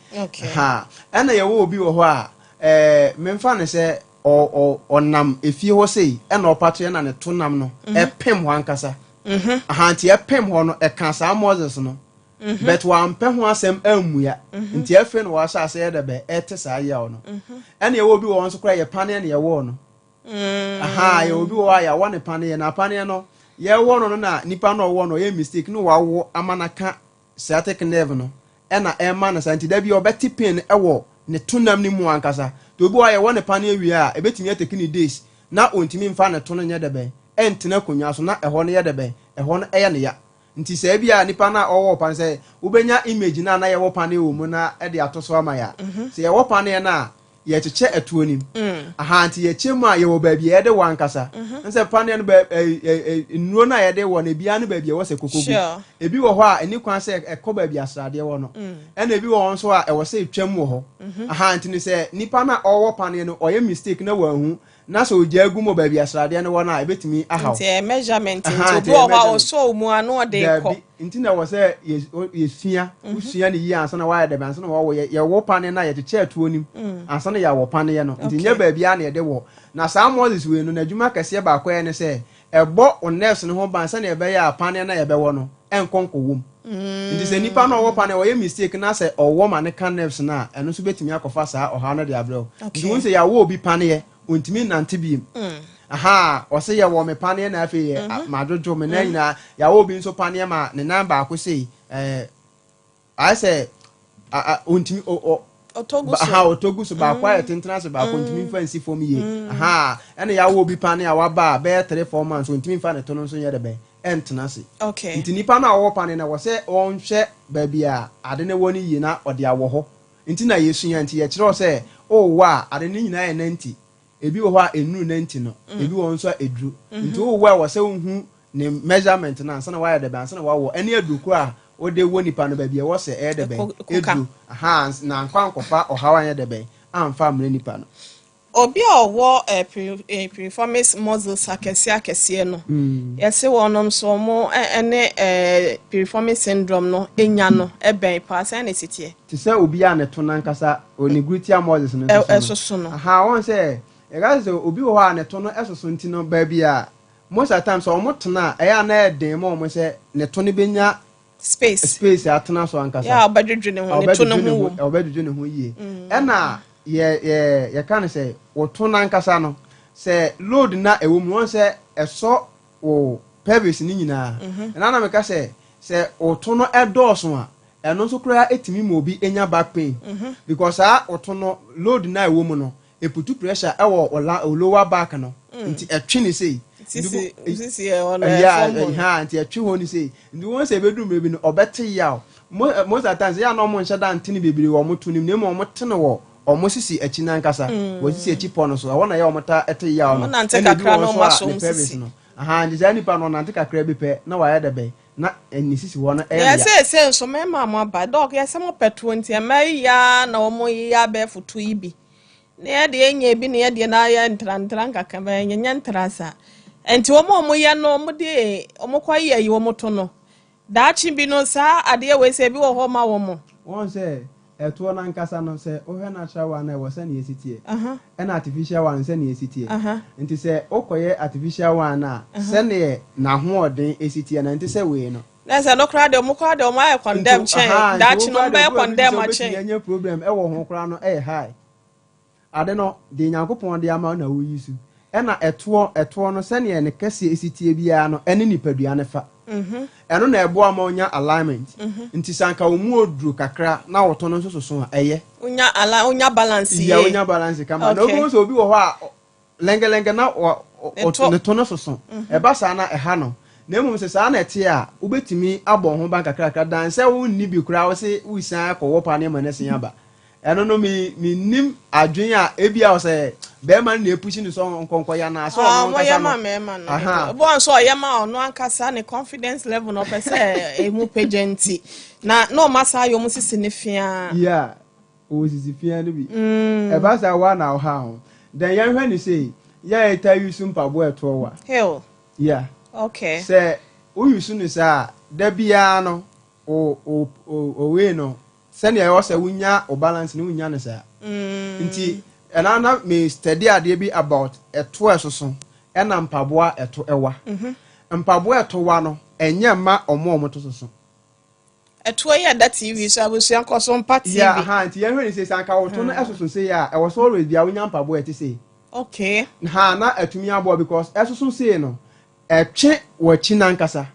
Ha ɛna yɛwɔ obi wɔ hɔ a memfa no sɛ ɔ ɔ ɔnam efie hɔ sei, ɛna ɔpato ɛna ne to nam no ɛpem hɔ ankasa. Aha, nti ɛpem hɔ no, ɛka saa muscles no, but wampɛ ho asɛm ammua, nti afei na wahyɛ ase yɛ dɛbɛ ɛte saa yaw no. Ɛna yɛwɔ obi wɔ hɔ nso koraa, yɛ paneɛ na yɛwɔ no. Aha, yɛwɔ obi wɔ hɔ a yɛawɔ ne paneɛ, na paneɛ no yɛwɔ no no na nipa no ɔwɔ no ɔyɛ mistake na wawo ama n'aka sciatic nerve no, ɛna ɛma no saa. Nti da bi ɔbɛte pain ɛwɔ ne to nam no mu ankasa. Nti obi wɔ hɔ a yɛwɔ ne paneɛ wie a, ebɛtumi atake ne days na ontumi nfa ne to no nyɛ dɛbɛn ɛntena akonnwa so, na ɛhɔ no yɛ dɛbɛn, ɛhɔ no ɛyɛ ne ya. Nti sɛ ebi a nipa no a ɔwɔ pan sɛ wobɛnya image no a na yɛwɔ paneɛ wɔ mu na ɛde ato so ama yɛ a, sɛ yɛwɔ paneɛ no a, yɛkyekyɛ ɛtoɔ nim. Aha, nti yɛkyɛ mu a, yɛwɔ baabi a yɛde wɔ ankasa nsɛ paneɛ no bɛ ɛ ɛ ɛ nnuro no a yɛde wɔ no, ebiara no baabi a ɛwɔ sɛ koko gu. Ebi wɔ hɔ a ɛni kwan sɛ ɛkɔ baabi asradeɛ wɔ no, ɛna ebi wɔ hɔ nso a ɛwɔ sɛ etwam wɔ hɔ. Aha, nti no sɛ nipa no a ɔwɔ paneɛ no ɔyɛ mistake na wɔahu na sɛ ogya egu mu wɔ baabi asradeɛ no wɔ no a, ebetumi ahaw. Nti ɛyɛ measurement. Aha, nti nti obi wɔ ɛyɛ hɔ a measurement. ɔsɔ mu a na ɔde kɔ. Daabi, nti na ɛwɔ sɛ yɛsua, wosua ne yie ansa na wayɛ dɛbɛ, ansa na wɔwɔ yɛwɔ paneɛ no a, yɛkyekyɛ atuo nim ansa na yɛawɔ paneɛ no. Nti nyɛ baabi a na yɛde wɔ. Na saa muscles wei no, n'adwuma kɛseɛ baako yɛ ne sɛ ɛbɔ wo nerves no ho ban sɛnea ɛbɛyɛ a paneɛ no a yɛbɛwɔ no ɛnkɔ nkɔwɔ mu. Nti sɛ nipa no a ɔwɔ paneɛ ɔyɛ mistake na sɛ ɔwɔ ma ne ka nerves no a, ɛno nso bɛtumi akɔfa saa ɔhaw no de abrɛ wo. Nti wɔn sɛ yɛawɔ obi paneɛ, ontumi nante biem. Aha, ɔsɛ yɛwɔ me paneɛ na afei yɛ madwodwo me nan nyinaa. Yɛawɔ obi nso paneɛ ma ne nan baako sei ayɛ sɛ ontumi ɔ ɔ Ɔtɔ gu so. Aha, ɔtɔ gu so, baako ayɛ tenten ase, baako ntumi nfa nsi fam yie. Aha, ɛna yɛawɔ obi paneɛ a waba a bɛyɛ 3-4 months, ontumi nfa ne to no nso nyɛ dɛ bɛn ɛntena ase. Nti nipa no a ɔwɔ paneɛ no, wɔ sɛ ɔnhwɛ baabi a ade no wɔ no yie na ɔde awɔ hɔ. Nti na yɛsua, nti yɛkyerɛw sɛ ɔwɔ a, ade no nyinaa yɛ 90. Ebi wɔ hɔ a ɛnuru 90 no, ebi wɔ hɔ nso a ɛduru. Nti wowɔ a, wɔ sɛ wohu ne measurement no ansa na wayɛ dɛbɛn, ansa na wawɔ, ɛne aduro a wode wɔ nipa no baabi a ɛwɔ sɛ ɛyɛ dɛbɛn Ɛkɔ- ɛduru. Aha, na nkɔ ankɔfa ɔhaw anyɛ dɛbɛn amfa mmerɛ nipa no. Obi a ɔwɔ piriformis muscles akɛseɛ akɛseɛ no, yɛse wɔnom so ɔmo ɛne piriformis syndrome no enya no ɛbɛn paa sɛn na esi teɛ? Te sɛ obi a ne to nankasa ne gluteal muscles no ɛsoso no. Aha, wɔn sɛ yɛka sɛ obi wɔ hɔ a ne to no ɛsoso, nti no baabi a most of the time sɛ ɔmo tena a, ɛyɛ a na ɛyɛ den ma ɔmo sɛ ne to no benya space. Space atena so ankasa. Yɛ a ɔbɛdwedwe ne ho, ne to ne ho wɔ mu. Ɔbɛdwedwe ne ho yie. Ɛna yɛ yɛ yɛka no sɛ wɔto nankasa no, sɛ load na ɛwɔ mu, wɔn sɛ ɛsɔ wɔ pelvis ne nyinaa. Ɛna na meka sɛ sɛ wɔto no ɛdɔɔso a, ɛno nso koraa etumi ma obi enya back pain, because saa wɔto no load na ɛwɔ mu no eput pressure ɛwɔ ɔla o lower back no, nti ɛtwe ne sei. Sisi sisi ɛwɔ no ɛyɛ ɛfɔm hɔ no. Ɛha, nti ɛtwe hɔ no sei, nti wɔn sɛ ebedu mmerɛ bi no ɔbɛte yaw. Most of the times, ɛyɛ a na ɔmo nhyɛ da ntene bebree wɔ ɔmo to nim, na emu ɔmo tene wɔ ɔmo sisi akyi nankasa, wɔ sisi akyi pɔ no so, ɛhɔ na ɛyɛ ɔmo ta ɛte yaw no. Ɔmo nante Ɛna ebi kakra wɔ na nso ɔmo a asɔ ne ɔmo pelvis sisi. no. Aha, nti saa nipa no ɔnante kakra bi pɛ na wayɛ dɛbɛ na ne sisi hɔ no ɛyɛ yɛ ne ya. sɛ sɛ nso mmarima a mo aba, Doc, yɛ sɛ mo pɛ toɔ, nti mmaa yi ya na wɔn yi ya abɛɛfo to yi bi na yɛ deɛ enya bi na yɛ deɛ na yɛ ntra nkaka bɛyɛ nyɛ ntra sa. Nti wɔn a wɔn yɛ no, wɔn de wɔn kɔ yɛ yi wɔn to no daakye bi no, saa adeɛ wei sɛ ebi wɔ hɔ ma wɔn. Wɔn sɛ Ɛtoɔ no ankasa no, sɛ wohwɛ natural one no a, ɛwɔ sɛnea ɛsi teɛ, ɛna artificial one no sɛnea ɛsi teɛ. Nti sɛ wokɔyɛ artificial one no a, sɛdeɛ n'ahoɔden si teɛ no, ɛnte sɛ wei no. Na sɛ no koraa deɛ, ɔmo koraa deɛ, ɔmo ayɛ condemn kyɛn daakye no, ɔmo bɛyɛ condemn akyɛn. Wobɛtumi anya problem ɛwɔ ho koraa no ɛyɛ high. Ade no, deɛ Nyankopɔn de ama wo na woyi so. Ɛna ɛtoɔ, ɛtoɔ no sɛdeɛ ne kɛseɛ si teɛ biara no, ɛne nipadua no fa. Ɛno na ɛboa ma wonya alignment. Nti sɛ anka wo mu oduru kakra na wo to no nso soso a, ɛyɛ. Wonya ali, wonya balance yie. Yeah, wonya balance kama. Na wobɛhu sɛ obi wɔ hɔ a, lɛngɛlɛngɛ na ne to no soso. Ɛba saa na ɛha no. Na mmom sɛ saa na ɛteɛ a, wobɛtumi abɔ wo ho ban kakrakra dan sɛ wonni bi koraa wo se woresan akɔwɔ paneɛ ma no asan aba. Ɛno no me mennim adwene a ebia ɔsɛ bɛrima no na epushi no sɛ ɔnkɔ nkɔyɛ anaa sɛ Ah, ɔno wɔyɛ ankasa ma no. mmarima no. Aha. Ebi wɔn nso ɔyɛ ma ɔno ankasa ne confidence level na ɔpɛ sɛ emu pagya, nti na ɔma saa ayɛ ɔmo sisi ne fia. Yeah, ɔwɔ sisi fia no bi. Ɛba saa wa na ɔha ho. Then yɛnhwɛ ne sei, yɛ ɛta use mpaboa ɛtoɔ wa. Heel. Yeah. Sɛ woyi no saa, da biara no o o o owei no, sɛnea ɛwɔ sɛ wonya o balance no, wonya no saa. Nti ɛna na me study adeɛ bi about ɛto ɛsoso ɛna mpaboa ɛto ɛwa. Mpaboa ɛto wa no, ɛnyɛ mma ɔmo a ɔmo to soso. Ɛtoɔ yi ɛda TV so, abusua nkɔ so mpa TV. Yeah, aha, nti yɛhwɛ ne sɛ sɛ anka wɔto no ɛsoso sei a, ɛwɔ sɛ always bia wonya mpaboa ɛte sei. Ha na ɛtumi aboa because ɛsoso sei no, ɛtwe w'akyi nankasa.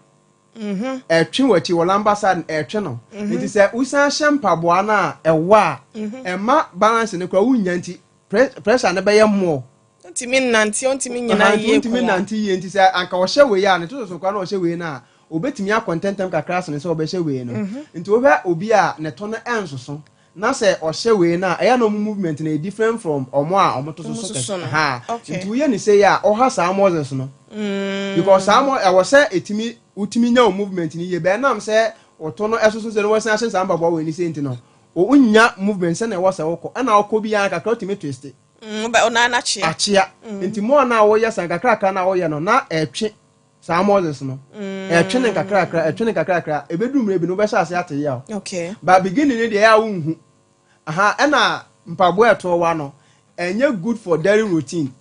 Ɛtwe w'akyi wɔ lumbar side no, ɛtwe no. Nti sɛ wosan hyɛ mpaboa no a ɛwɔ a, ɛma balance no koraa wonya, nti pressure no bɛyɛ more. Ntumi nnante, ntumi nyina Aha, nti yie wontumi koraa. nante yie. Nti sɛ anka ɔhyɛ wei a ne to soso koraa na ɔhyɛ wei no a, obetumi akɔ ntɛntɛm kakra sene sɛ ɔbɛhyɛ wei no. Nti wohwɛ obi a ne to no ɛnsoso na sɛ ɔhyɛ wei no a, ɛyɛ na ɔmo movement no yɛ different from ɔmo a ɔmo to Ɔmo soso soso kɛse no. Ha nti woyɛ ne sei a, ɔha saa muscles no because saa mo ɛwɔ sɛ etumi wotumi nya wo movement no yie bɛn nam sɛ ɔto no ɛsoso sɛ no wɔsan ahyɛ saa mpaboa wei ne sei, nti no wonya movement sɛ na ɛwɔ sɛ wokɔ ɛna wokɔ biara kakra wotumi twist. Bɛ ɔnan n'akyea. Akyea. Nti mo a na woyɛ saa nkakrakra na woyɛ no na ɛtwe saa muscles no, ɛtwe ne nkakrakra, ɛtwe ne nkakrakra, ɛbɛduru mmerɛ bi no wobɛhyɛ ase ate yaw. But beginning no deɛ, ɛyɛ a wonhu aha. Ɛna mpaboa ɛtoɔ wa no, ɛnyɛ good for daily routine.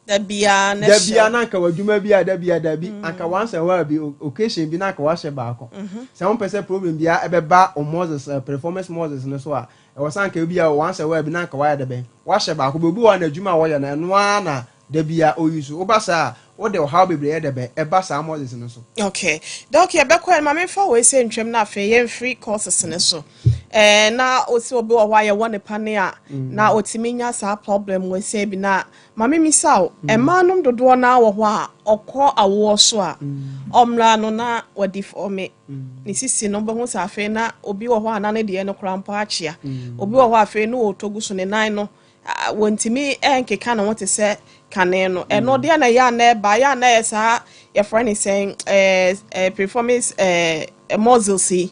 Da biara ne Da bia hyɛ. Na anka w'adwuma bi a da bia dabi, anka once a while bi, occasion bi na anka wahyɛ baako. Sɛ wompɛ sɛ problem bia ɛbɛba o muscles, piriformis muscles no so a, ɛwɔ sɛ anka bi a once a while bi na anka wayɛ dɛ bɛn wahyɛ baako bi. Obi wɔ hɔ a n'adwuma a wɔyɛ no, ɛno ara na da bia oyi so woba saa a, wode ɔhaw bebree yɛ dɛ bɛn ɛba saa muscles no so. Okay. Doc, yɛbɛkɔ ɛ ma memfa wei sɛ ntwam na afei yɛmfiri courses ne so. Na osi obi wɔ hɔ a yɛwɔ ne pane a na otumi nya saa problem wɔ sɛ bi na maame misa wo, mmaa nom dodoɔ naa wɔ hɔ a ɔkɔ awoɔ so a, ɔmmra no na wɔde fɔme ne sisi no, bɛhu sɛ afei na obi wɔ hɔ a na ne deɛ no koraa mpo akyea. Obi wɔ hɔ afei na ɔtɔ gu so ne nan no, wɔntumi nkeka ne ho te sɛ kane no. Ɛno deɛ na ɛyɛ a na ɛba ɛyɛ a na ɛyɛ saa yɛfrɛ ne sɛn, ɛɛ ɛɛ piriformis muscles yi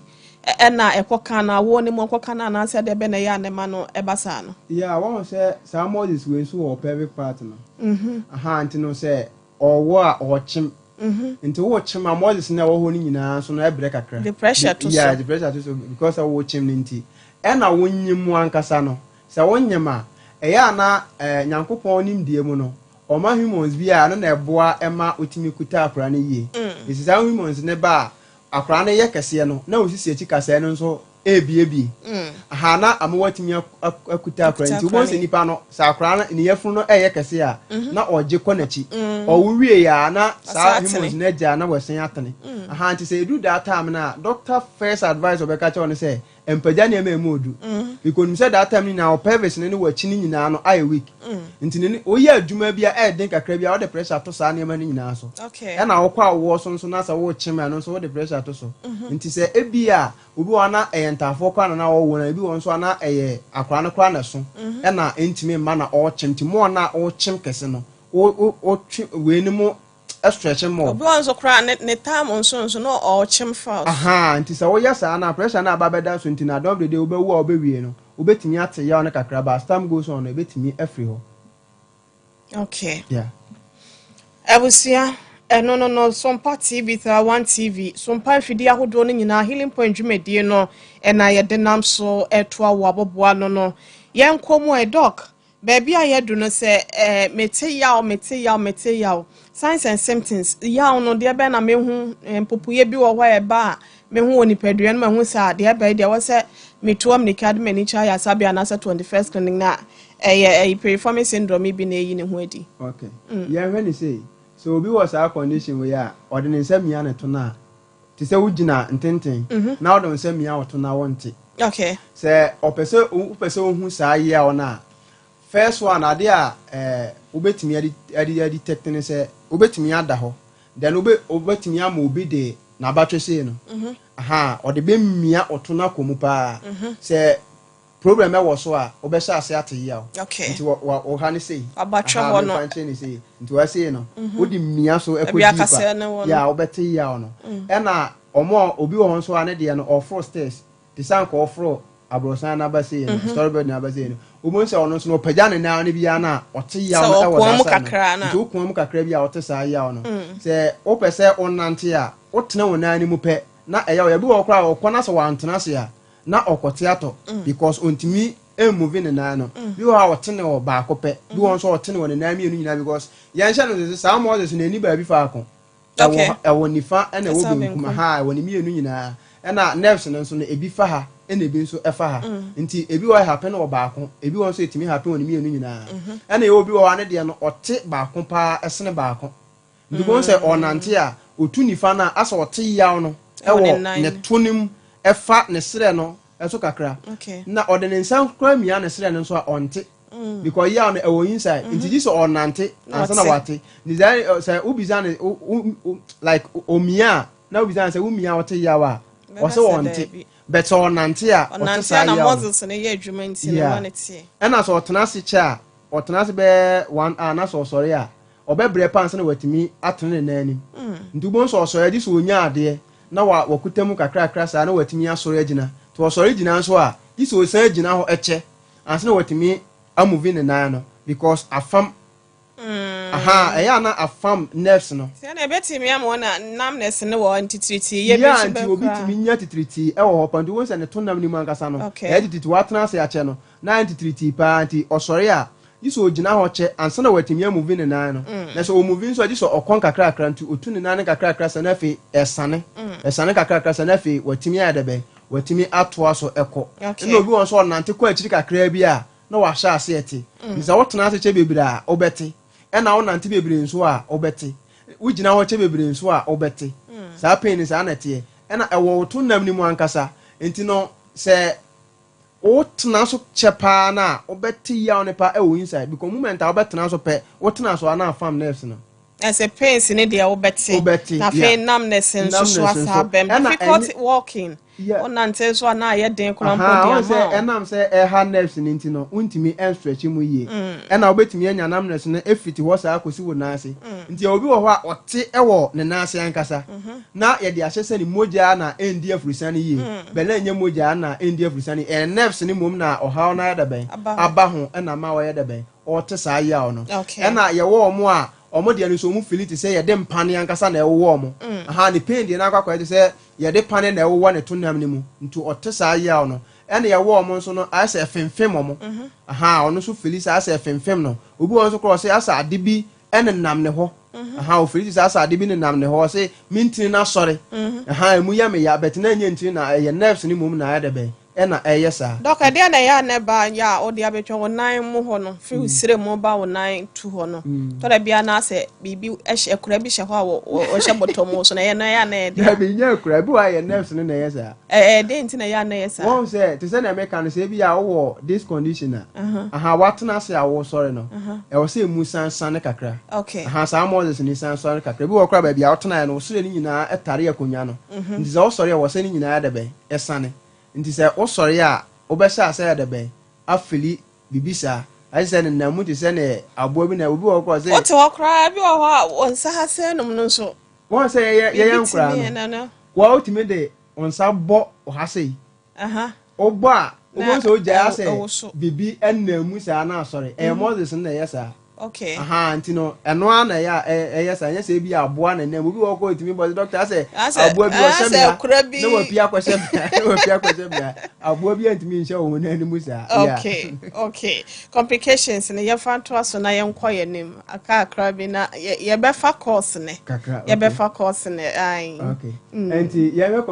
ɛna ɛkɔ kan na awoɔ ne mu ɛkɔ kan anaasɛ deɛ bɛ na ɛyɛ a na ɛma no ɛba saa no? Yeah, wɔn sɛ saa muscles wei nso wɔ pelvic part no. Aha, nti no sɛ ɔwɔ a ɔkyem, nti wɔkyem a, muscles no a ɛwɔ hɔ no nyinaa nso no ɛbrɛ kakra. The pressure to so. Yeah, the pressure to so because sɛ wɔkyem no nti ɛna wɔnyim mu ankasa no, sɛ wɔnyim a, ɛyɛ ana Nyankopɔn nimdeɛ mu no, ɔma hormones bi a ɛno na ɛboa ɛma otumi kuta akwaraa no yie. Nti saa hormones ne ba a, akwaraa no yɛ kɛseɛ no na osisi akyi kaseɛ no nso ebiebie aha na ama watumi akuta akwaraa. Nti wobɛhu sɛ nipa no, sɛ akwaraa no ne yafunu no ɛyɛ kɛseɛ a, na ɔgye kɔ n'akyi. Ɔwo wie a, na saa hormones no agya na wɔsɛn atene aha. Nti sɛ edu that time no a, doctor first advice ɔbɛka kyerɛ wo no sɛ mpagya nneɛma emu odu because onim sɛ that time no nyinaa, pelvis no ne w'akyi no nyinaa no ayɛ weak. Nti ne woyɛ adwuma bi a ɛyɛ den kakra bi a, wode pressure to saa nneɛma no nyinaa so. Ɛna wokɔ awoɔ so nso na sɛ wokyem ɛno nso, wode pressure to so. Nti sɛ ebi a obi wɔ na ɛyɛ ntaafoɔ koraa na wɔwɔ na ebi wɔ nso a na ɛyɛ akwaraa no koraa na ɛso ɛna ntumi mma na ɔrekyem, nti mɔɔ na ɔrekyem kɛse no, wotwe wei no mu stretch more. Obi wɔ nso koraa ne time nso na ɔrekyem fast. Aha, nti sɛ woyɛ saa na pressure na aba bɛda so, nti na at the end of the day wobɛwu a wobɛwie no, wobɛtumi ate yaw no kakra, but as time goes on no, ebɛtumi afiri hɔ. Abusua. Ɛno no, Sompa TV, Tara TV, Sompa mfidie ahodoɔ no nyinaa, Healing Point dwumadie no ɛna yɛde nam so ɛtoa wɔ aboboa no. Yɛn kɔ mu ɛ, Doc, baabi a yɛdu no sɛ mete yaw, mete yaw, mete yaw, signs and symptoms, yaw no deɛ bɛn na mehu? Mpopoyɛ bi wɔ hɔ a ɛba a mehu wɔ nipadua no, mahu sɛ adeɛ bɛyɛ deɛ wɔ sɛ metu amirika de m'ani kyerɛ ayaresabea anaasɛ 21st Clinic na ɛyɛ piriformis syndrome bi na ɛyi ne ho adi? Okay, yɛhwɛ ne sei, sɛ obi wɔ saa condition wei a, ɔde ne nsa mia ne to no a, te sɛ wogyina ntenten na wode wo nsa mia wo to na wonte. Sɛ ɔpɛ sɛ wopɛ sɛ wohu saa yaw no a, first one, ade a wobɛtumi ade detect ne sɛ wobɛtumi ada hɔ, then wobɛtumi ama obi de n'abatwɛ sei no, aha, ɔde bɛmia ɔto no akɔ mu paa. Sɛ problem ɛwɔ so a, wobɛhyɛ ase ate yaw. Nti wɔ ha ne sei. Abatwɛ hɔ no. Memfa nkyerɛ ne sei. Nti wɔasei no, wode mia so ɛkɔ Ebi deeper akasɛɛ ne wɔ no. Yɛ a wobɛte yaw no. Ɛna ɔmo a obi wɔ hɔ nso a, ne deɛ no, ɔforo stairs te sɛ anka ɔforo aborɔsan n'aba sei no, story building n'aba sei no, wobɛhu sɛ ɔno nso no, ɔpagya ne nan no biara no a, ɔte yaw Sɛ no ɛwɔ ɔkoa mu saa side no. kakra na. Nti wokoa mu kakra bi a, ɔte saa yaw no. Sɛ wopɛ sɛ wonante a, wotena wo nan no mu pɛ na ɛyɛ wo. Ebi wɔ hɔ koraa a, ɔkɔ na sɛ wantena ase a, na ɔkɔte atɔ because ɔntumi move ne nan no. Bi wɔ hɔ a, ɔte ne wɔ baako pɛ, bi wɔ hɔ nso a, ɔte ne wɔ ne nan mmienu nyinaa, because yɛnhyɛ no sɛ saa muscles no ani baabi faako. Ɛwɔ ɛwɔ nifa ɛna ɛwɔ Ɛsa benkum. Benkum. Ha, ɛwɔ ne mmienu nyinaa. Ɛna nerves no nso no, ebi fa ha ɛna ebi nso ɛfa ha. Nti ebi wɔ happen wɔ baako, ebi wɔ nso etumi happen wɔ ne mmienu nyinaa. Ɛna ɛwɔ obi wɔ hɔ a, ne deɛ no, ɔte baako paa ɛsene baako. Nti wɔn sɛ ɔnante a, otu nifa no a, asɛ ɔte yaw no ɛwɔ ne ɛwɔ nan ne no. To no mu, ɛfa ne serɛ no ɛso kakra. Na ɔde ne nsa koraa mia ne serɛ no nso a, ɔnte because yaw no ɛwɔ inside. Nti gye sɛ ɔnante Na ansa na ɔte. wate. Nti sɛ wobisa ne wo like omia a, na wobisa ne sɛ womia a ɔte yaw a, Bɛka ɔsɛ sɛ ɔnte. daabi. But sɛ ɔnante a, ɔte Ɔnante saa a na yaw no. muscles no yɛ adwuma nti no ma ne teɛ. Ɛna sɛ ɔtena ase kyɛ a, ɔtena ase bɛyɛ one hour na sɛ ɔsɔre a, ɔbɛbrɛ pa ansa na watumi atene ne nan anim. Nti wobɛhu sɛ ɔsɔre a, gye sɛ ɔnya adeɛ na wakuta mu kakrakra saa na watumi asɔre agyina. Nti ɔsɔre gyina nso a, gye sɛ ɔsan gyina hɔ ɛkyɛ ansa na watumi amove ne nan no because afam. Aha, ɛyɛ a na afam nerves no. Sɛ na ɛbɛtumi ama wɔn na numbness ne wɔ ntitiritii yɛ bi Yeah, nso nti obi bɛkora. tumi nya titiritii ɛwɔ hɔ pa. Nti wohu sɛ ne to nam no mu ankasa no ɛyɛ titiritii. Watena ase akyɛ no na ayɛ titiritii paa. Nti ɔsɔre a, gye sɛ ogyina hɔ kyɛ ansa na watumi amove ne nan no. Na sɛ ɔmove nso a, gye sɛ ɔkɔ nkakrakra. Nti otu ne nan no nkakrakra sɛ na afei ɛsane nkakrakra sɛ na afei watumi ayɛ dɛ bɛn, watumi atoa so ɛkɔ. Ɛna obi wɔ nso, ɔnante kɔ akyiri kakraa bi a, na wahyɛ ase ɛte. Nti sɛ wotena ase kyɛ bebree a, wobɛte. Ɛna wonante bebree nso a, wobɛte. Wogyina hɔ kyɛ bebree nso a, wobɛte saa pain no. Saa na ɛteɛ. Ɛna ɛwɔ wo to nam no mu ankasa. Nti no sɛ wotena so kyɛ paa no a, wobɛte yaw no paa ɛwɔ inside because moment a wobɛtena so pɛ, wotena so a, na afam nerves no. Ɛsɛ pains ne deɛ wobɛte. Wobɛte. Na afei numbness nso so Numbness asa nso. abɛm. Ɛna Difficult walking. Wonante nso a, na ayɛ den koraa mpo de wɔn ama sɛ wo. Ɛnam sɛ ɛha nerves no nti no, wontumi ɛnstretch mu yie. Ɛna wobɛtumi anya numbness no efiti hɔ saa kɔsi wo nan ase. Nti obi wɔ hɔ a, ɔte ɛwɔ ne nan ase ankasa na yɛde ahyɛ sɛ ne mogya na ɛndi afurusa no yie bɛn, na ɛnyɛ mogya na ɛndi afurusa no yie, ɛyɛ nerves no mmom na ɔhaw no ayɛ dɛ bɛn Aba ho. Aba ho, ɛna ma wɔyɛ dɛ bɛn, ɔte saa yaw no. Ɛna yɛwɔ ɔmo a ɔmo deɛ no nso, ɔmo feel te sɛ yɛde mpane ankasa na ɛwowɔ ɔmo. Aha, ne pain deɛ no akɔ akɔyɛ te sɛ yɛde pane na ɛwowɔ ne to nam no mu. Nti ɔte saa yaw no. Ɛna yɛwɔ ɔmo nso no, ayɛ sɛ ɛfemfem ɔmo. Aha, ɔno nso feel sɛ ayɛ sɛ ɛfemfem no. Obi wɔ hɔ nso koraa, ɔsɛ asɛ ade bi ɛnenam ne hɔ. Aha, ofeel te sɛ asɛ ade bi nenam ne hɔ. Ɔsɛ me ntini no asɔre, aha, emu yɛ me ya, but na ɛnyɛ ntini na ɛyɛ nerves no mmom na ayɛ dɛ bɛn ɛna ɛyɛ saa. Doc, ɛdeɛ na ɛyɛ a na ɛba yɛ a wode abɛtwa wo nan mu hɔ no, firi wo srɛ mu ba wo nan tu hɔ no, tɔda bia na sɛ biribi ɛhyɛ akura bi hyɛ hɔ a wɔhyɛ bɔtɔ mu so na ɛyɛ no, ɛyɛ a na ɛyɛ deɛ? Dabi, nyɛ akura bi wɔ a, ɛyɛ nerves no na ɛyɛ saa. Ɛyɛ den nti na ɛyɛ a na ɛyɛ saa? Wɔn sɛ te sɛ nea meka no, sɛ ebi a wowɔ this condition a, aha, watena ase a wɔsɔre no, ɛwɔ sɛ emu san sane kakra. Aha, saa muscles ni san sɔre kakra. Bi wɔ koraa, baabi a wotena yɛ no, wosɔre no nyinaa ɛtare akonnwa no. Nti sɛ wosɔre a, wɔ sɛ ne nyinaa yɛ dɛ bɛn ɛsane. Nti sɛ wosɔre a, wobɛhyɛ ase yɛ dɛ bɛn afeel biribi saa, ayɛ sɛ nenam mu te sɛ ne aboa bi na obi wɔ hɔ koraa sɛ Wote hɔ koraa bi wɔ hɔ a, wɔn nsa ha sɛ nom no nso wɔn sɛ yɛyɛ biribi nkoraa tumi no ɛna no. Wɔn wotumi de wɔn nsa bɔ ɔha sei, wobɔ a, Na wobɛhu sɛ wogyae ɛwo asɛ so. biribi ɛnam mu saa na asɔre. Ɛyɛ muscles no na ɛyɛ saa. Aha, nti no ɛno ara na ɛyɛ a ɛyɛ saa. Ɛnyɛ sɛ ebi aboa na nam obi wɔ hɔ kɔ etumi bɔ sɛ doctor asɛ aboa bi ɔhyɛ me ha na wapi akɔhyɛ me ha na wapi akɔhyɛ me ha. Aboa bi antumi nhyɛ wɔn nan no mu saa. Okay, complications no, yɛmfa ntoa so na yɛnkɔ yɛn anim aka akra bi na yɛbɛfa course ne kakra. Okay. Yɛbɛfa course ne ayi. Okay, nti yɛhwɛ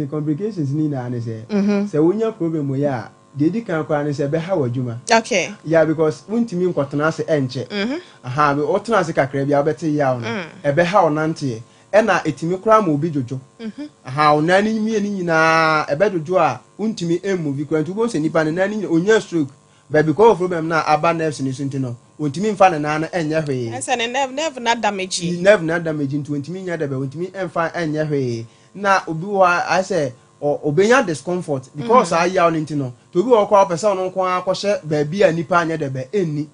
complications ni nyinaa ne sɛ sɛ wonya problem wɔ yɛ a, deɛ edi kan koraa ne sɛ ɛbɛha wɔ adwuma. Yeah, because wontumi nkɔtena ase ɛnkyɛ. Aha, wotena ase kakra bi a, wobɛte yaw no. Ɛbɛha wo nanteɛ, ɛna ɛtumi koraa ma obi dwodwo. Aha, wo nan no mmienu nyinaa ɛbɛdwodwo a wontumi move koraa. Nti wobɛhu sɛ nipa ne nan no nyinaa onya stroke, but because of problem no a aba nerves no so nti no, ontumi mfa ne nan no ɛnyɛ hwee. Ɛsɛ ne nerve na damage. Nerve na damage, nti ontumi nyɛ dɛbɛ, ontumi mfa ɛnyɛ hwee. Na obi wɔ hɔ a, ayɛ sɛ obenya discomfort because saa yaw no nti no, nti obi wɔ hɔ koraa, ɔpɛ sɛ ɔno nko ara kɔhyɛ baabi a nipa anyɛ dɛbɛ ɛnni,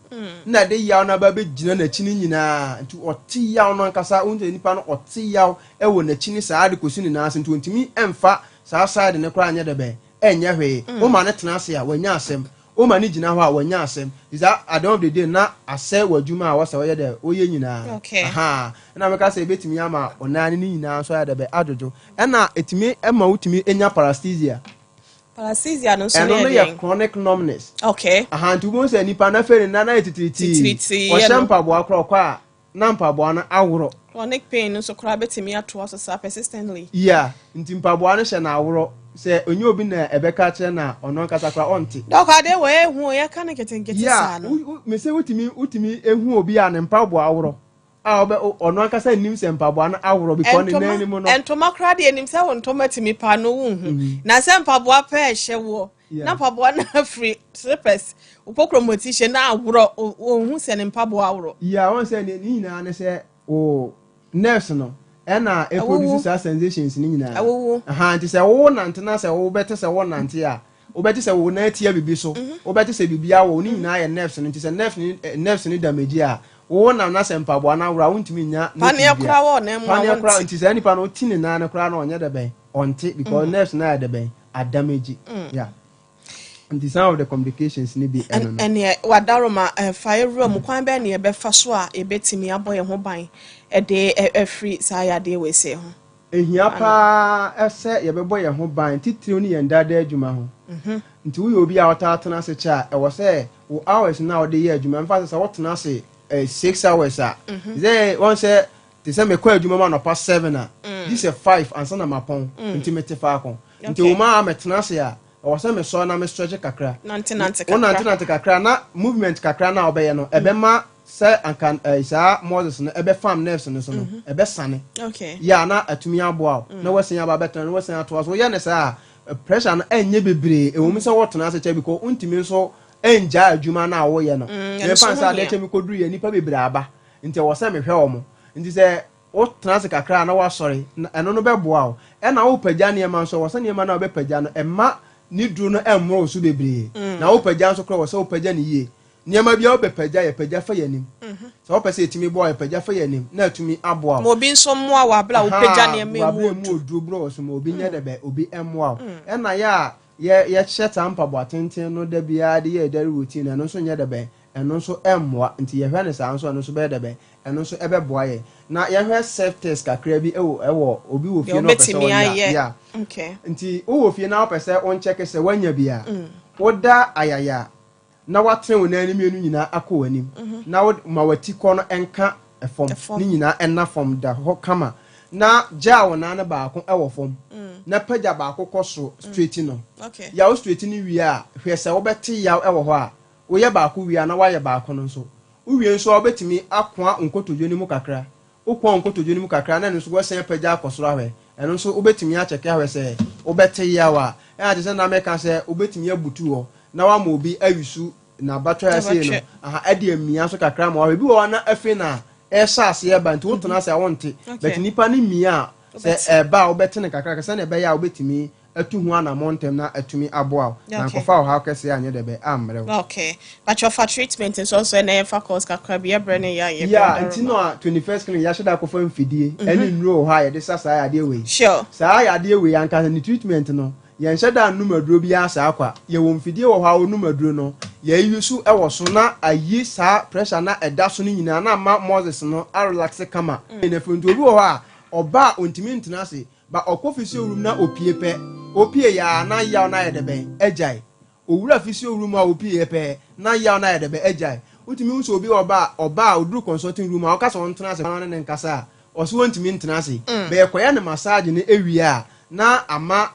na ɛde yaw no aba bɛgyina n'akyi no nyinaa. Nti ɔte yaw no ankasa, wohu sɛ nipa no ɔte yaw ɛwɔ n'akyi no saa de kɔsi ne nan ase, nti ontumi ɛmfa saa side no koraa anyɛ dɛbɛ ɛnyɛ hwee. Woma no tena ase a, wanya asɛm. Woma no gyina hɔ a, wanya asɛm. Nti saa, at the end of the day, na asɛ wɔ adwuma a wɔsɛ wɔyɛ dɛ wɔyɛ nyinaa. Aha, ɛna meka sɛ ebɛtumi ama ɔnan no ne nyinaa nso ayɛ dɛbɛ adwodwo, ɛna ɛtumi ma wotumi nya paresthesia. Paresthesia no nso ɛno ne no yɛ yɛ deɛn? Chronic numbness. Aha, nti wobɛhu sɛ nipa no afei ne nan ayɛ titiritii. Titiritii, Ɔhyɛ yɛ no. mpaboa korɔ ɔkɔ a, na mpaboa no aworɔ. Chronic pain no nso koraa bɛtumi atoa so saa persistently. Yeah, nti mpaboa no hyɛ no aworɔ. Sɛ onye obi na ɛbɛka kyerɛ na ɔno ankasa koraa ɔnte. Doc, adeɛ wɔ ehu o, yɛka no nketenkete saa no. Mese wotumi ehu obi a ne mpaboa aworɔ a ɔno ankasa nnim sɛ mpaboa no aworɔ because ne nan anim no. Ntoma koraa deɛ, nim sɛ wo ntoma tumi pa no, wonhu. Na sɛ mpaboa pɛ ɛhyɛ woɔ na mpaboa no afiri slippers wopɔkrɔmɔti hyɛ na aworɔ, wɔnhu sɛ ne mpaboa aworɔ. Yeah, wɔn sɛ ne nyinaa ne sɛ o nerves no ɛna ɛproduce saa sensations ne nyinaa. Ɛwowo. Aha, nti sɛ wo nante na sɛ wobɛte sɛ wo nante a, wobɛte sɛ wo nan tia biribi so, wobɛte sɛ biribi awɔ ne nyinaa yɛ nerves no. Nti sɛ nerves no damage a, wo nam na sɛ mpaboa no aworɔ a, wontumi nya paneɛ koraa wɔ nan mu a paneɛ koraa wonte. Nti saa nipa no ti ne nan no koraa na ɔnyɛ dɛ bɛn ɔnte because nerves no ayɛ dɛ bɛn adamage. Yeah, nti some of the complications ni bi ɛno no. Ɛneɛ wadaroma ɛfa ewura mu, kwan bɛn ne yɛbɛfa so a yɛbɛtumi abɔ yɛn ho ban ɛde ɛfiri saa yadeɛ wɔ ese ho? Ehia paa ɛsɛ yɛbɛbɔ yɛn ho ban, titiriw ne yɛn dada adwuma ho. Nti woyɛ obi a ɔtaa tena ase kyɛ a, ɛwɔ sɛ wo hours na wɔde yɛ adwuma mfa sɛ wotena ase 6 hours a, sɛ wɔn sɛ te sɛ mekɔ adwuma mu anɔpa 7 a, gye sɛ 5 ansa na mapɔn, nti mete faako. Nti wo maa mɛtena ase a, ɛwɔ sɛ mesɔre na mestretch kakra. Nante nante wo nante kakra. Nante kakra na movement kakra na wobɛyɛ no, ɛbɛma sɛ anka saa muscles no ɛbɛfam nerves no so no, ɛbɛsane. Yɛ a na atumi aboa wo na wasan aba abɛtena na wasan atoa so. Woyɛ ne saa a, pressure no ɛnyɛ bebree. Ɛwɔ mu sɛ wɔtena ase kyɛ because wontumi nso ɛngyaa adwuma no a woyɛ no. Ɛno yɛmfa nso sɛ ho adeɛ hia. kyɛ mekɔduru yɛ nnipa bebree aba, nti ɛwɔ sɛ mehwɛ wɔ mo. Nti sɛ wotena ase kakra a na woasɔre na ɛno no bɛboa wo. Ɛna wopagya nneɛma nso, ɛwɔ sɛ nneɛma no a wobɛpagya no, ɛma ne duro no ɛmmoro wo so bebree. Na wopagya nso koraa, ɛwɔ sɛ wopagya no yie. Nneɛma bi a wobɛpagya, yɛpagya fa yɛ anim. Sɛ wopɛ sɛ yɛtumi boa wo, yɛpagya fa yɛ anim na atumi aboa Ma wo. obi nso mmoa wɔ abere a wopagya nneɛma wɔ emu abere mu odu. oduro borɔ wɔ so, ma obi nyɛ dɛbɛ obi mmoa wo. Ɛna yɛ a yɛhyɛ saa mpaboa tenten no da biara de yɛ daily routine no, ɛno nso nyɛ dɛbɛ, ɛno nso ɛmmoa. Nti yɛhwɛ ne saa nso, ɛno nso bɛyɛ dɛbɛ, ɛno nso ɛbɛboa yɛ. Na yɛhwɛ self test kakra bi ɛwɔ obi wɔ Deɛ fie na ɔpɛ sɛ wobɛtumi ɔnya ayɛ. yeah. Nti wowɔ fie na wopɛ sɛ wonkyɛke sɛ woanya bi a, woda ayaya na woatene wo nan no mmienu nyinaa akɔ w'anim na wo ma w'ati kɔ no ɛnka ɛfam. Ɛfam. Ne nyinaa ɛna fam da hɔ kama, na gyaa wo nan no baako ɛwɔ fam na pagya baako kɔ soro straight no. Yaw straight no wie a, hwɛ sɛ wobɛte yaw ɛwɔ hɔ a. Woyɛ baako wie a, na woayɛ baako no nso. Wowie nso a, wobɛtumi akoa nkotodwe no mu kakra. Wokoa nkotodwe no mu kakra na ɛno nso woasan apagya akɔ soro ahwɛ. Ɛno nso wobɛtumi akyɛke ahwɛ sɛ wobɛte yaw a. Ɛna te sɛ na mɛka sɛ wobɛtumi abutu hɔ na wama obi ayusu n'abatwa sei no. N'abatwa. Aha, ɛde amia so kakra ma wahwɛ. Bi wɔ hɔ a na afei na ɛhyɛ aseɛ ba, nti wotena ase a wonte, but nipa no mia a, sɛ Wobɛte. ɛba a, wobɛte no kakra sɛnea ɛbɛyɛ a wobɛtumi atu ho anammɔ ntɛm na atumi aboa wo na nkɔfa ɔhaw kɛseɛ anyɛ dɛ bɛ ammrɛ wo. Okay, but your treatment nso ɛna yɛmfa course kakra bi yɛbrɛ ne yɛ a yɛbrɛ. Yeah, nti no a 21st Clinic yɛahyɛ da akɔfa mfidie ɛne nnuro wɔ hɔ a yɛde sa saa yadeɛ wei. Saa yadeɛ wei ankasa ne treatment no, yɛnhyɛ da nnom aduro biara saa kwa. Yɛwɔ mfidie wɔ hɔ a, wɔnom aduro no. Yɛyi so ɛwɔ so na ayi saa pressure na ɛda so no nyinaa na ama muscles no arelax kama. Na afei nti obi wɔ hɔ a ɔba a ontumi ntena ase ba, ɔkɔ physio room na opie pɛ, opie yaa na yaw na ayɛ dɛ bɛn agyae. Owura physio room a, opie pɛ na yaw na ayɛ dɛ bɛn agyae. Wotumi hu sɛ obi ɔba a, ɔba a oduru consulting room a, ɔka sɛ ɔntena ase na ne nkasa a, ɔso wɔntumi ntena ase. Bɛyɛ kɔyɛ ne massage no ewie a, na ama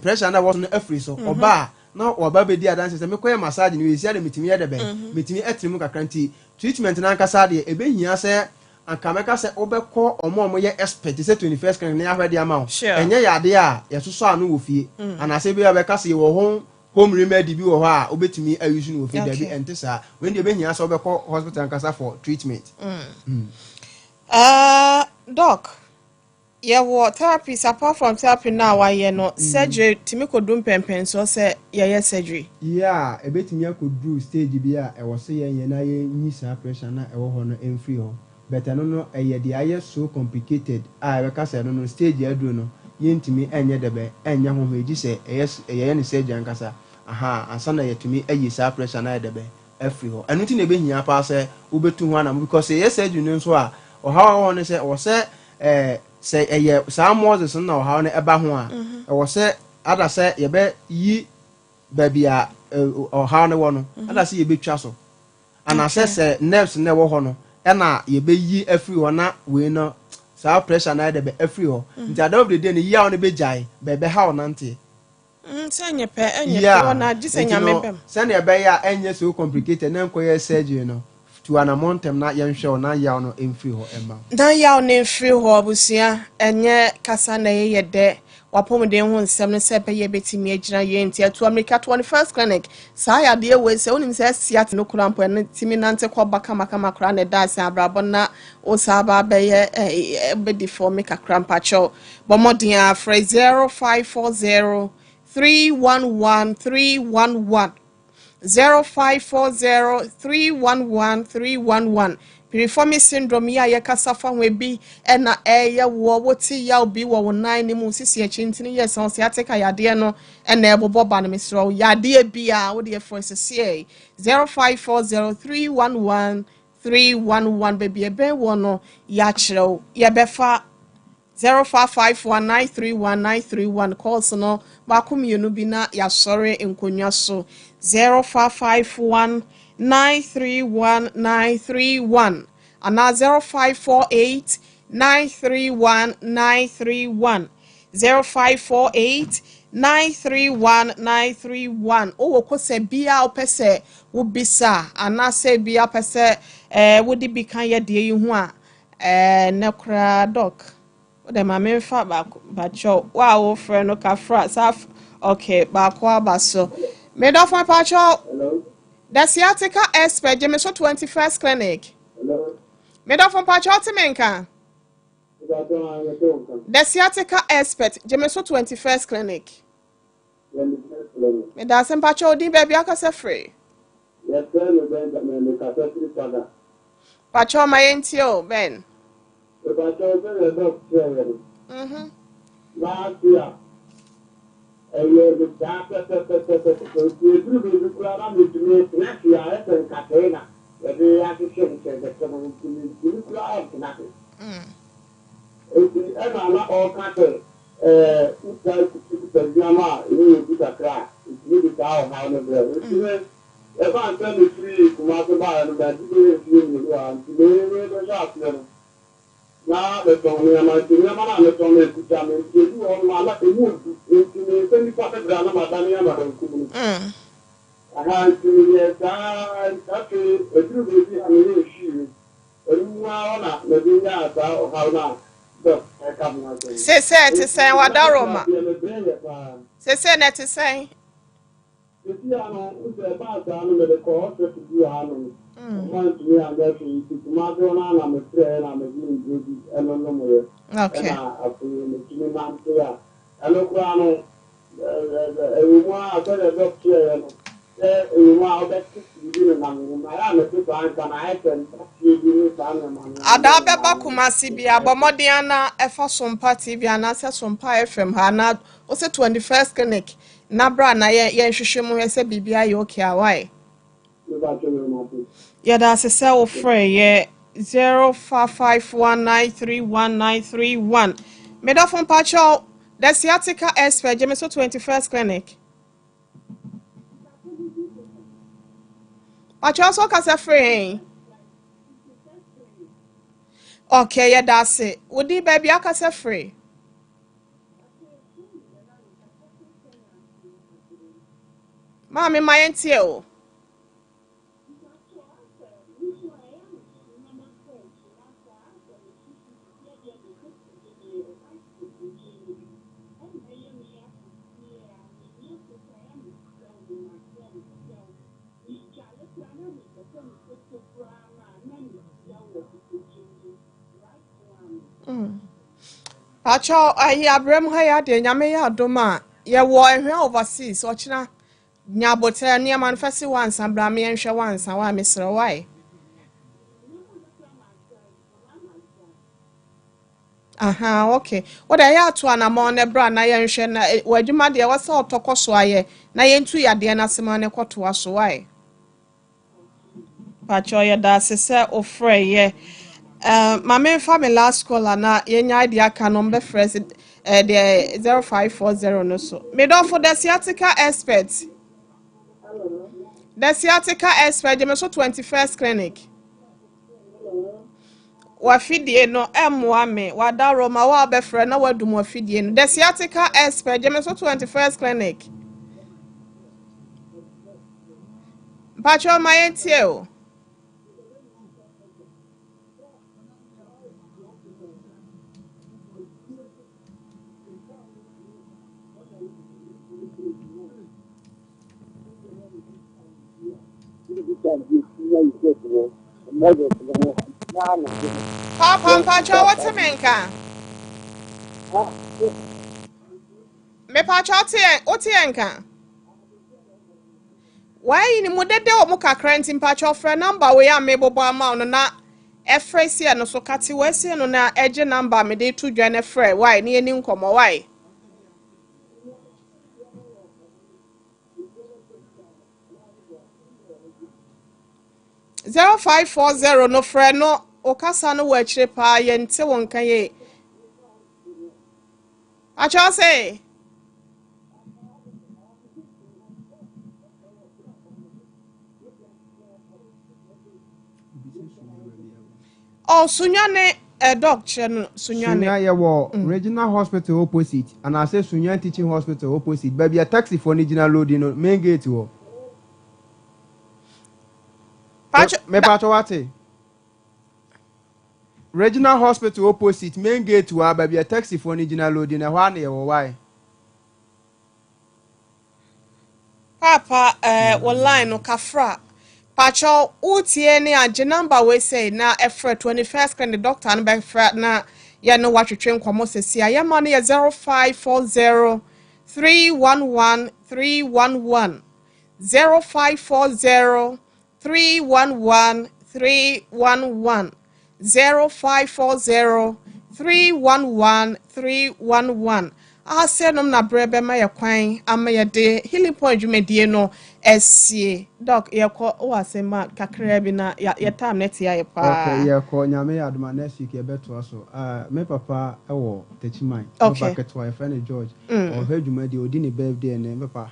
pressure na ɛwɔ so no afiri so. Ɔba a, na waba bɛdi adanse sɛ mekɔyɛ massage no esi ade, metumi yɛ dɛ bɛn, metumi ɛtene mu kakra. Nti treatment n'ankasa deɛ, ebɛhia sɛ anka mɛka sɛ wobɛkɔ ɔmo a ɔmo yɛ expert sɛ 21st Clinic na yɛahwɛ de ama wo. Ɛnyɛ yɛ adeɛ a yɛsosɔ ano wɔ fie anaasɛ bi a bɛka sɛ yɛwɔ home remedy bi wɔ hɔ a wobɛtumi ayi no wɔ fie. Dabi, ɛnte saa. Wei deɛ, ɛbɛhia sɛ wobɛkɔ hospital ankasa for treatment. Doc, yɛwɔ therapist. Apart from therapy na wayɛ no, surgery tumi kɔdu mpɛmpɛnsoɔ sɛ yɛyɛ surgery? Yeah, ɛbɛtumi akɔduru stage bi a ɛwɔ sɛ yɛnyɛ na yɛnyi saa pressure na ɛwɔ hɔ no mfiri hɔ, but ɛno no ɛyɛ deɛ ayɛ so complicated a ɛbɛka sɛ ɛno no stage aduru no, yɛntumi ɛnyɛ dɛbɛ ɛnyɛ ho hwee gye sɛ ɛyɛ ɛyɛ ne surgery ankasa aha ansa na yɛtumi ayi saa pressure na ayɛ dɛbɛ afiri hɔ. Ɛno nti na ɛbɛhia paa sɛ wobɛtu ho anam, because ɛyɛ surgery no nso a, ɔhaw a ɛwɔ hɔ no sɛ ɛwɔ sɛ sɛ ɛyɛ saa muscles no na ɔhaw no ɛba ho a, ɛwɔ sɛ ada sɛ yɛbɛyi baabi a ɔhaw no wɔ no, ada sɛ yɛbɛtwa so anaasɛ sɛ nerves no ɛwɔ hɔ no ɛna yɛbɛyi afiri hɔ na wei no saa pressure na ayɛ dɛ bɛ afiri hɔ. Nti at the end of the day no, yaw no bɛgyae bɛbɛha wo nanteɛ. Sɛ ɛnyɛ pɛ, ɛnyɛ pɛ wɔ na gye sɛ nti Nyame no, bɛm. Sɛnea ɛbɛyɛ a ɛnyɛ so complicated na nkɔyɛ surgery no, tu anammɔ ntɛm na yɛnhwɛ wo na yaw no mfiri hɔ ɛma wo. Na yaw ne mfiri hɔ. Abusua, ɛnyɛ kasa na ɛyɛ dɛ wapɔmuden ho nsɛm no sɛ ɛbɛyɛ bɛtumi agyina yie. Nti atu amirika 21st Clinic. Saa yadeɛ wei sɛ wonim sɛ asi ate no kora mpo, ɛno tumi nante kɔba kamakama koraa na ɛda ase abrabɔ na wo saa ba bɛyɛ ɛbɛdi fɔme kakra. Mpakyɛw, bɔ mmɔden a frɛ 0540 311 311, 0540 311 311. Piriformis syndrome yi a yɛkasa fa ho bi ɛna ɛyɛ woɔ, wote yaw bi wɔ wo nan ne mu, sisi akyi ntini yɛ sɛn sciatica yadeɛ no ɛna ɛbobɔ ba no. Mesrɛ wo, yadeɛ bi a wode yɛfrɛ sisiɛ 0540 311 311. Baabi ɛbɛn wɔ no yɛakyerɛ wo. Yɛbɛfa 0551 931 931 calls no baako mmienu bi na yɛasɔre nkonnwa so. 0551 931 931 anaa 0548 931 931, 0548 931 931. Wowɔ kosa bia wopɛ sɛ wobisa anaasɛ bia wopɛ sɛ wode bi ka yɛ deɛ yi ho a, nɛ koraa Doc, wode ma memfa baako bakyɛw. Wo a wofrɛ no kafra saa. Okay, baako aba so. Medɔfo, pakyɛw. Hello. The sciatica expert, gye me so, 21st Clinic. Hello. Medɔfo, mpakyɛw, wote me nka? Ìbàdàn ayẹyẹ nǹkan. The sciatica expert, gye me so, 21st Clinic. 21st Clinic. Meda ase. Mpakyɛw, odin, baabi akasɛ firi? Yɛfrɛ me Benjamin, mekasa firi Paga. Mpakyɛw, ma yɛntie o, Ben. Ìbàdàn, sɛdeɛ Doc kyerɛ yɛ no. Last year, ɛyɛ me saa pɛpɛpɛpɛpɛ nti eduru baabi koraa na metumi tena ase a, ɛsɛ nkatɛɛ na yɛde ahyehyɛ nkyɛn no nti metumi koraa ntena ase. Nti ɛna na ɔreka sɛ wota kuta nneɛma a ɛmu yɛ du kakra a, ɛtumi de saa ɔhaw no brɛ. Nti me ɛfa nsɛ mefiri Kumase baeɛ no, magye bɛyɛ mfie 2 a nti me bɛhyɛ aseɛ no na metɔn nneɛma, nti nneɛma no a metɔn no ekuta me, nti ebi wɔ hɔ nom a na emu odu, nti me nsa nifa bɛbrɛ a na madane ama bankum no. Aha, nti meyɛ saa. Afei eduru baabi a meyɛ ehwii ɛnu mu ara na mede nyaa saa ɔhaw no a Doc ɛka ho asɛm. Sese ɛte sɛn, wadaroma? Nti mebrɛ yɛ paa. Sese na ɛte sɛn? Sisi ano nso ɛbaa saa no, mede kɔ hospital bi wɔ hanom. Ɔmo antumi anyɛ hwee, nti Kumase hɔ no na mefrɛ na mede nduro bi ɛno nom yɛ. Ɛna afei metumi nante a, ɛno koraa no ɛwɔ mu a, sɛdeɛ Doc kyerɛeɛ no sɛ ɛwɔ mu a wobɛte biribi no nam ho na ayɛ a mete saa nka na ayɛ sɛ ntateɛ bi ne saa nneɛma nneɛma. Adaa bɛba Kumase bi a, bɔ mmɔden ana ɛfa Sompa TV anaasɛ Sompa FM ha ana wosɛ 21st Clinic na bra na yɛnhwehwɛ mu hwɛ sɛ biribi ayɛ okay a wae. Mepa Yɛda ase sɛ wofrɛ yɛ 0551931931. Medɔfo, mpakyɛw, the sciatica expert, gye me so 21st Clinic. Pakyɛw, so kasa frɛ yɛn. Okay, yɛda ase. Wodi baabi akasa frɛ. Maame, ma yɛntie o. Pakyɛw, ayi abrɛ mu ha yɛ adeɛ. Nyame yɛ adom a, yɛwɔ Ɛhwɛ Overseas ɔkyena. Nya abotire nneɛma no fɛsi wansa bra me yɛnhwɛ wansa wa mesrɛ wae. Aha, okay. Wode ɛyɛ ato anammɔn ne bra na yɛnhwɛ na w'adwuma deɛ wɔsɛ ɔtɔ kɔ so ayɛ na yɛntu yadeɛ no ase ma ne kɔtoa so wae. Pakyɛw, yɛda ase sɛ wofrɛ yɛ. Ma memfa me last caller na yɛnya deɛ aka no mbɛfrɛ sɛ deɛ 0540 no so. Medɔfo, the sciatica expert, the sciatica expert, gye me so 21st Clinic. Wafidie no ɛmmoa me wada roma wa bɛfrɛ na wadum wafidie no. The sciatica expert, gye me so 21st Clinic. Mpakyɛw, ma yɛntie o. Papa, mpakyɛw, wote me nka? Mepakyɛw, wote yɛn nka? Wayi ni mu dede wɔ mu kakra, nti mpakyɛw, frɛ number wei a mebobɔ ama wo no na ɛfrɛ sie no so kate wɔasie no na ɛgye number mede to dwa no. Frɛ wae ne yɛni nkɔmmɔ wae. 0540 no, frɛ no. Okasa no wɔ akyire paa, yɛnte wo nka yie. Akyɛw sɛ ɔ Sunyani doc, kyerɛ no Sunyani. Sunya, yɛwɔ Regional Hospital opposite anaasɛ Sunya Teaching Hospital opposite, baabi a taxifoɔ no gyina loading no, main gate hɔ. Pakyɛ. Mepatɔ, wate? Regional Hospital opposite, main gate hɔ a, baabi a taxifoɔ no gyina loading no, ɛhɔ a na yɛwɔ wae. Papa, wɔ line no kafra. Pakyɛw, wotie ne agye number wei sɛ na ɛfrɛ 21st Clinic, doctor no bɛfrɛ na yɛne watwetwe nkɔmmɔ sɛsi a yɛma no yɛ 0540 311 311, 0540 311 311, 0540 311 311. Ahasɛ nom na berɛ bɛma yɛ kwan ama yɛde Healing Point dwumadie no asie. Doc, yɛkɔ wɔ asɛm a kakraa bi na yɛ time no te ayɛ paa. Okay, yɛkɔ. Nyame yɛ adoma, next week yɛbɛtoa so. Me papa wɔ Techiman. Papa ketewa, yɛfrɛ no George. Ɔhwɛ dwumadie, ɔdi ne birthday ne. Papa,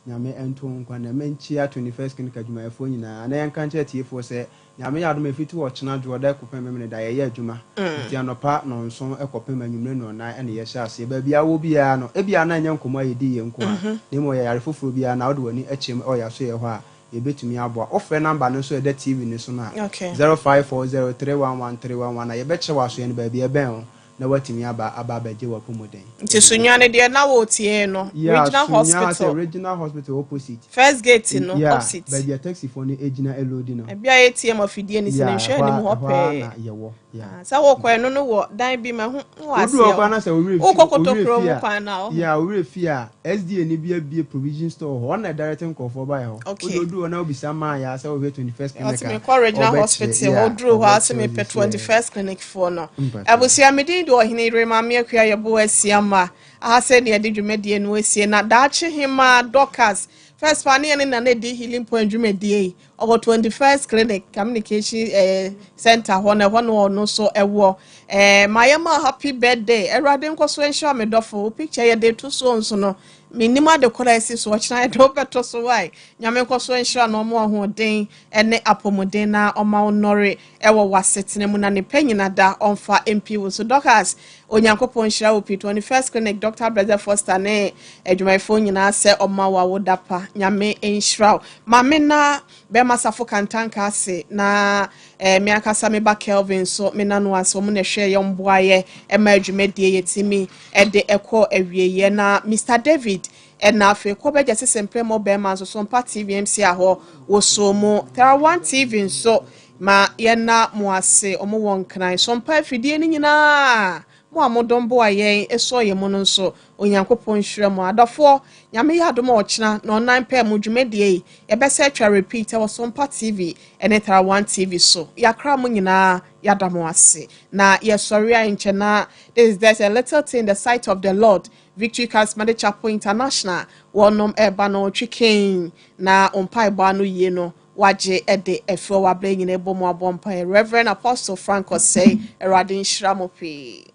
Nyame ɛnto wo nkwa na menkyia 21st Clinic adwumayɛfoɔ nyinaa na yɛnka nkyerɛ atiefoɔ sɛ Nyame yɛ adom, ɛfiti wɔ kyena dwoɔda kɔpem Memene da, yɛyɛ adwuma. Nti anɔpa 7 ɛkɔpem anwummerɛ 4 ɛne yɛhyɛ aseɛ. Baabi a wɔ biara no, ebia na ɛnyɛ nkɔmmɔ a yɛdi yɛ nko a, na mmom yɛ yare foforɔ biara na wode w'ani akyerɛ mu ɛwɔ yɛaso yɛ hɔ a, yɛbɛtumi aboa. Wofrɛ number no nso a ɛda TV no so no a, 0540311311 a, yɛbɛkyerɛ wɔ asoɛ no baabi ɛbɛn wo na woatumi aba abɛgye w'apɔmuden. Nti Sunyani deɛ na wɔtie no, Regional Sunya Hospital. Sɛ Regional Hospital opposite. First gate no. Opposite. Baabi a taxifoɔ no gyina loading no. Ebi a ATM afidie no si ne nhwɛ anim hɔ ɛhɔ a pɛɛ. na yɛwɔ, yeah. Ah, sɛ wokɔ ɛno no wɔ dan bi ma ho wɔ Wodu hɔ aseɛ. koraa na sɛ owurɛ fi Wokɔ owurɛ Kotokuro fi mu a kwan na ɔho. Yeah, owurɛ fi a, SDA ni bi abie provision store hɔ, ɔna direct nkurɔfoɔ ba yɛ hɔ. Wode odu hɔ na wobisa maa yɛ a sɛ wohwɛ 21st Clinic Ɔte a, mekɔ Regional ɔbɛkyerɛ. Hospital Yeah, hɔ duru hɔ ase ɔbɛkyerɛ mepɛ sisi, yeah. 21st Clinic foɔ no. Mpatwa. Abusua, medin de Ɔhene Yere Maame Akua. Yɛbo asia ma aha sɛ ne yɛde dwumadie no asie na daakye hema Dorcas. First pa ne yɛne Nana di Healing Point dwumadie yi. Ɔwɔ 21st Clinic Communication Center hɔ na ɛhɔ no ɔno nso ɛwɔ. Ma yɛ ma happy birthday. Awurade nkɔ so nhyira me dɔfo. Wo picture yɛde to so nso no, menim ade kora asi so ɔkyena yɛde wobɛto so wae. Nyame nkɔ so nhyira na ɔmo ahoɔden ne apɔmuden na ɔma wo nnɔre ɛwɔ w'asetena mu na ne pɛ nyina da ɔmfa mpi wo so. Dorcas, Onyankopɔn nhyira wo pii. 21st Clinic, Dr Brother Foster ne adwumayɛfoɔ nyinaa sɛ ɔma wo awoda pa. Nyame nhyira wo. Maame na bɛrima Safo Kantanka ase na me ankasa meba Kelvin so me nano ase. Ɔmo na ɛhwɛ yɛn mboayɛ ɛma adwumadie yɛtumi ɛde ɛkɔ awieɛ na Mr David ɛna afei kɔbɛgya sisi mpɛ bɛrima nso so mpa TV MC ahɔ woso mu Tara TV nso ma yɛna mo ase. Ɔmo wɔ Nkran so mpa afidie no nyinaa mo a modɔm boa yɛn ɛsɔ yɛn mu no nso, Onyankopɔn nhyira mu. Adɔfoɔ, Nyame yɛ adom a ɔkyena na ɔnan pɛ mu dwumadie yi yɛbɛsɛ atwa repeat ɛwɔ Sompa TV ɛne Tara One TV so. Yɛakra mo nyinaa, yɛada mo ase na yɛsɔre a nkyɛn na this is there's a little thing in the sight of the Lord. Victory Charismatic Chapel International wɔnom ɛreba no ɔtwe kɛn na mpaebɔ ano yie no wagye ɛde ɛfɛ wabere nyinaa ɛbɔ mu abɔ mpaeɛ. Reverend Apostle Frank Osei, Awurade nhyira mo pii.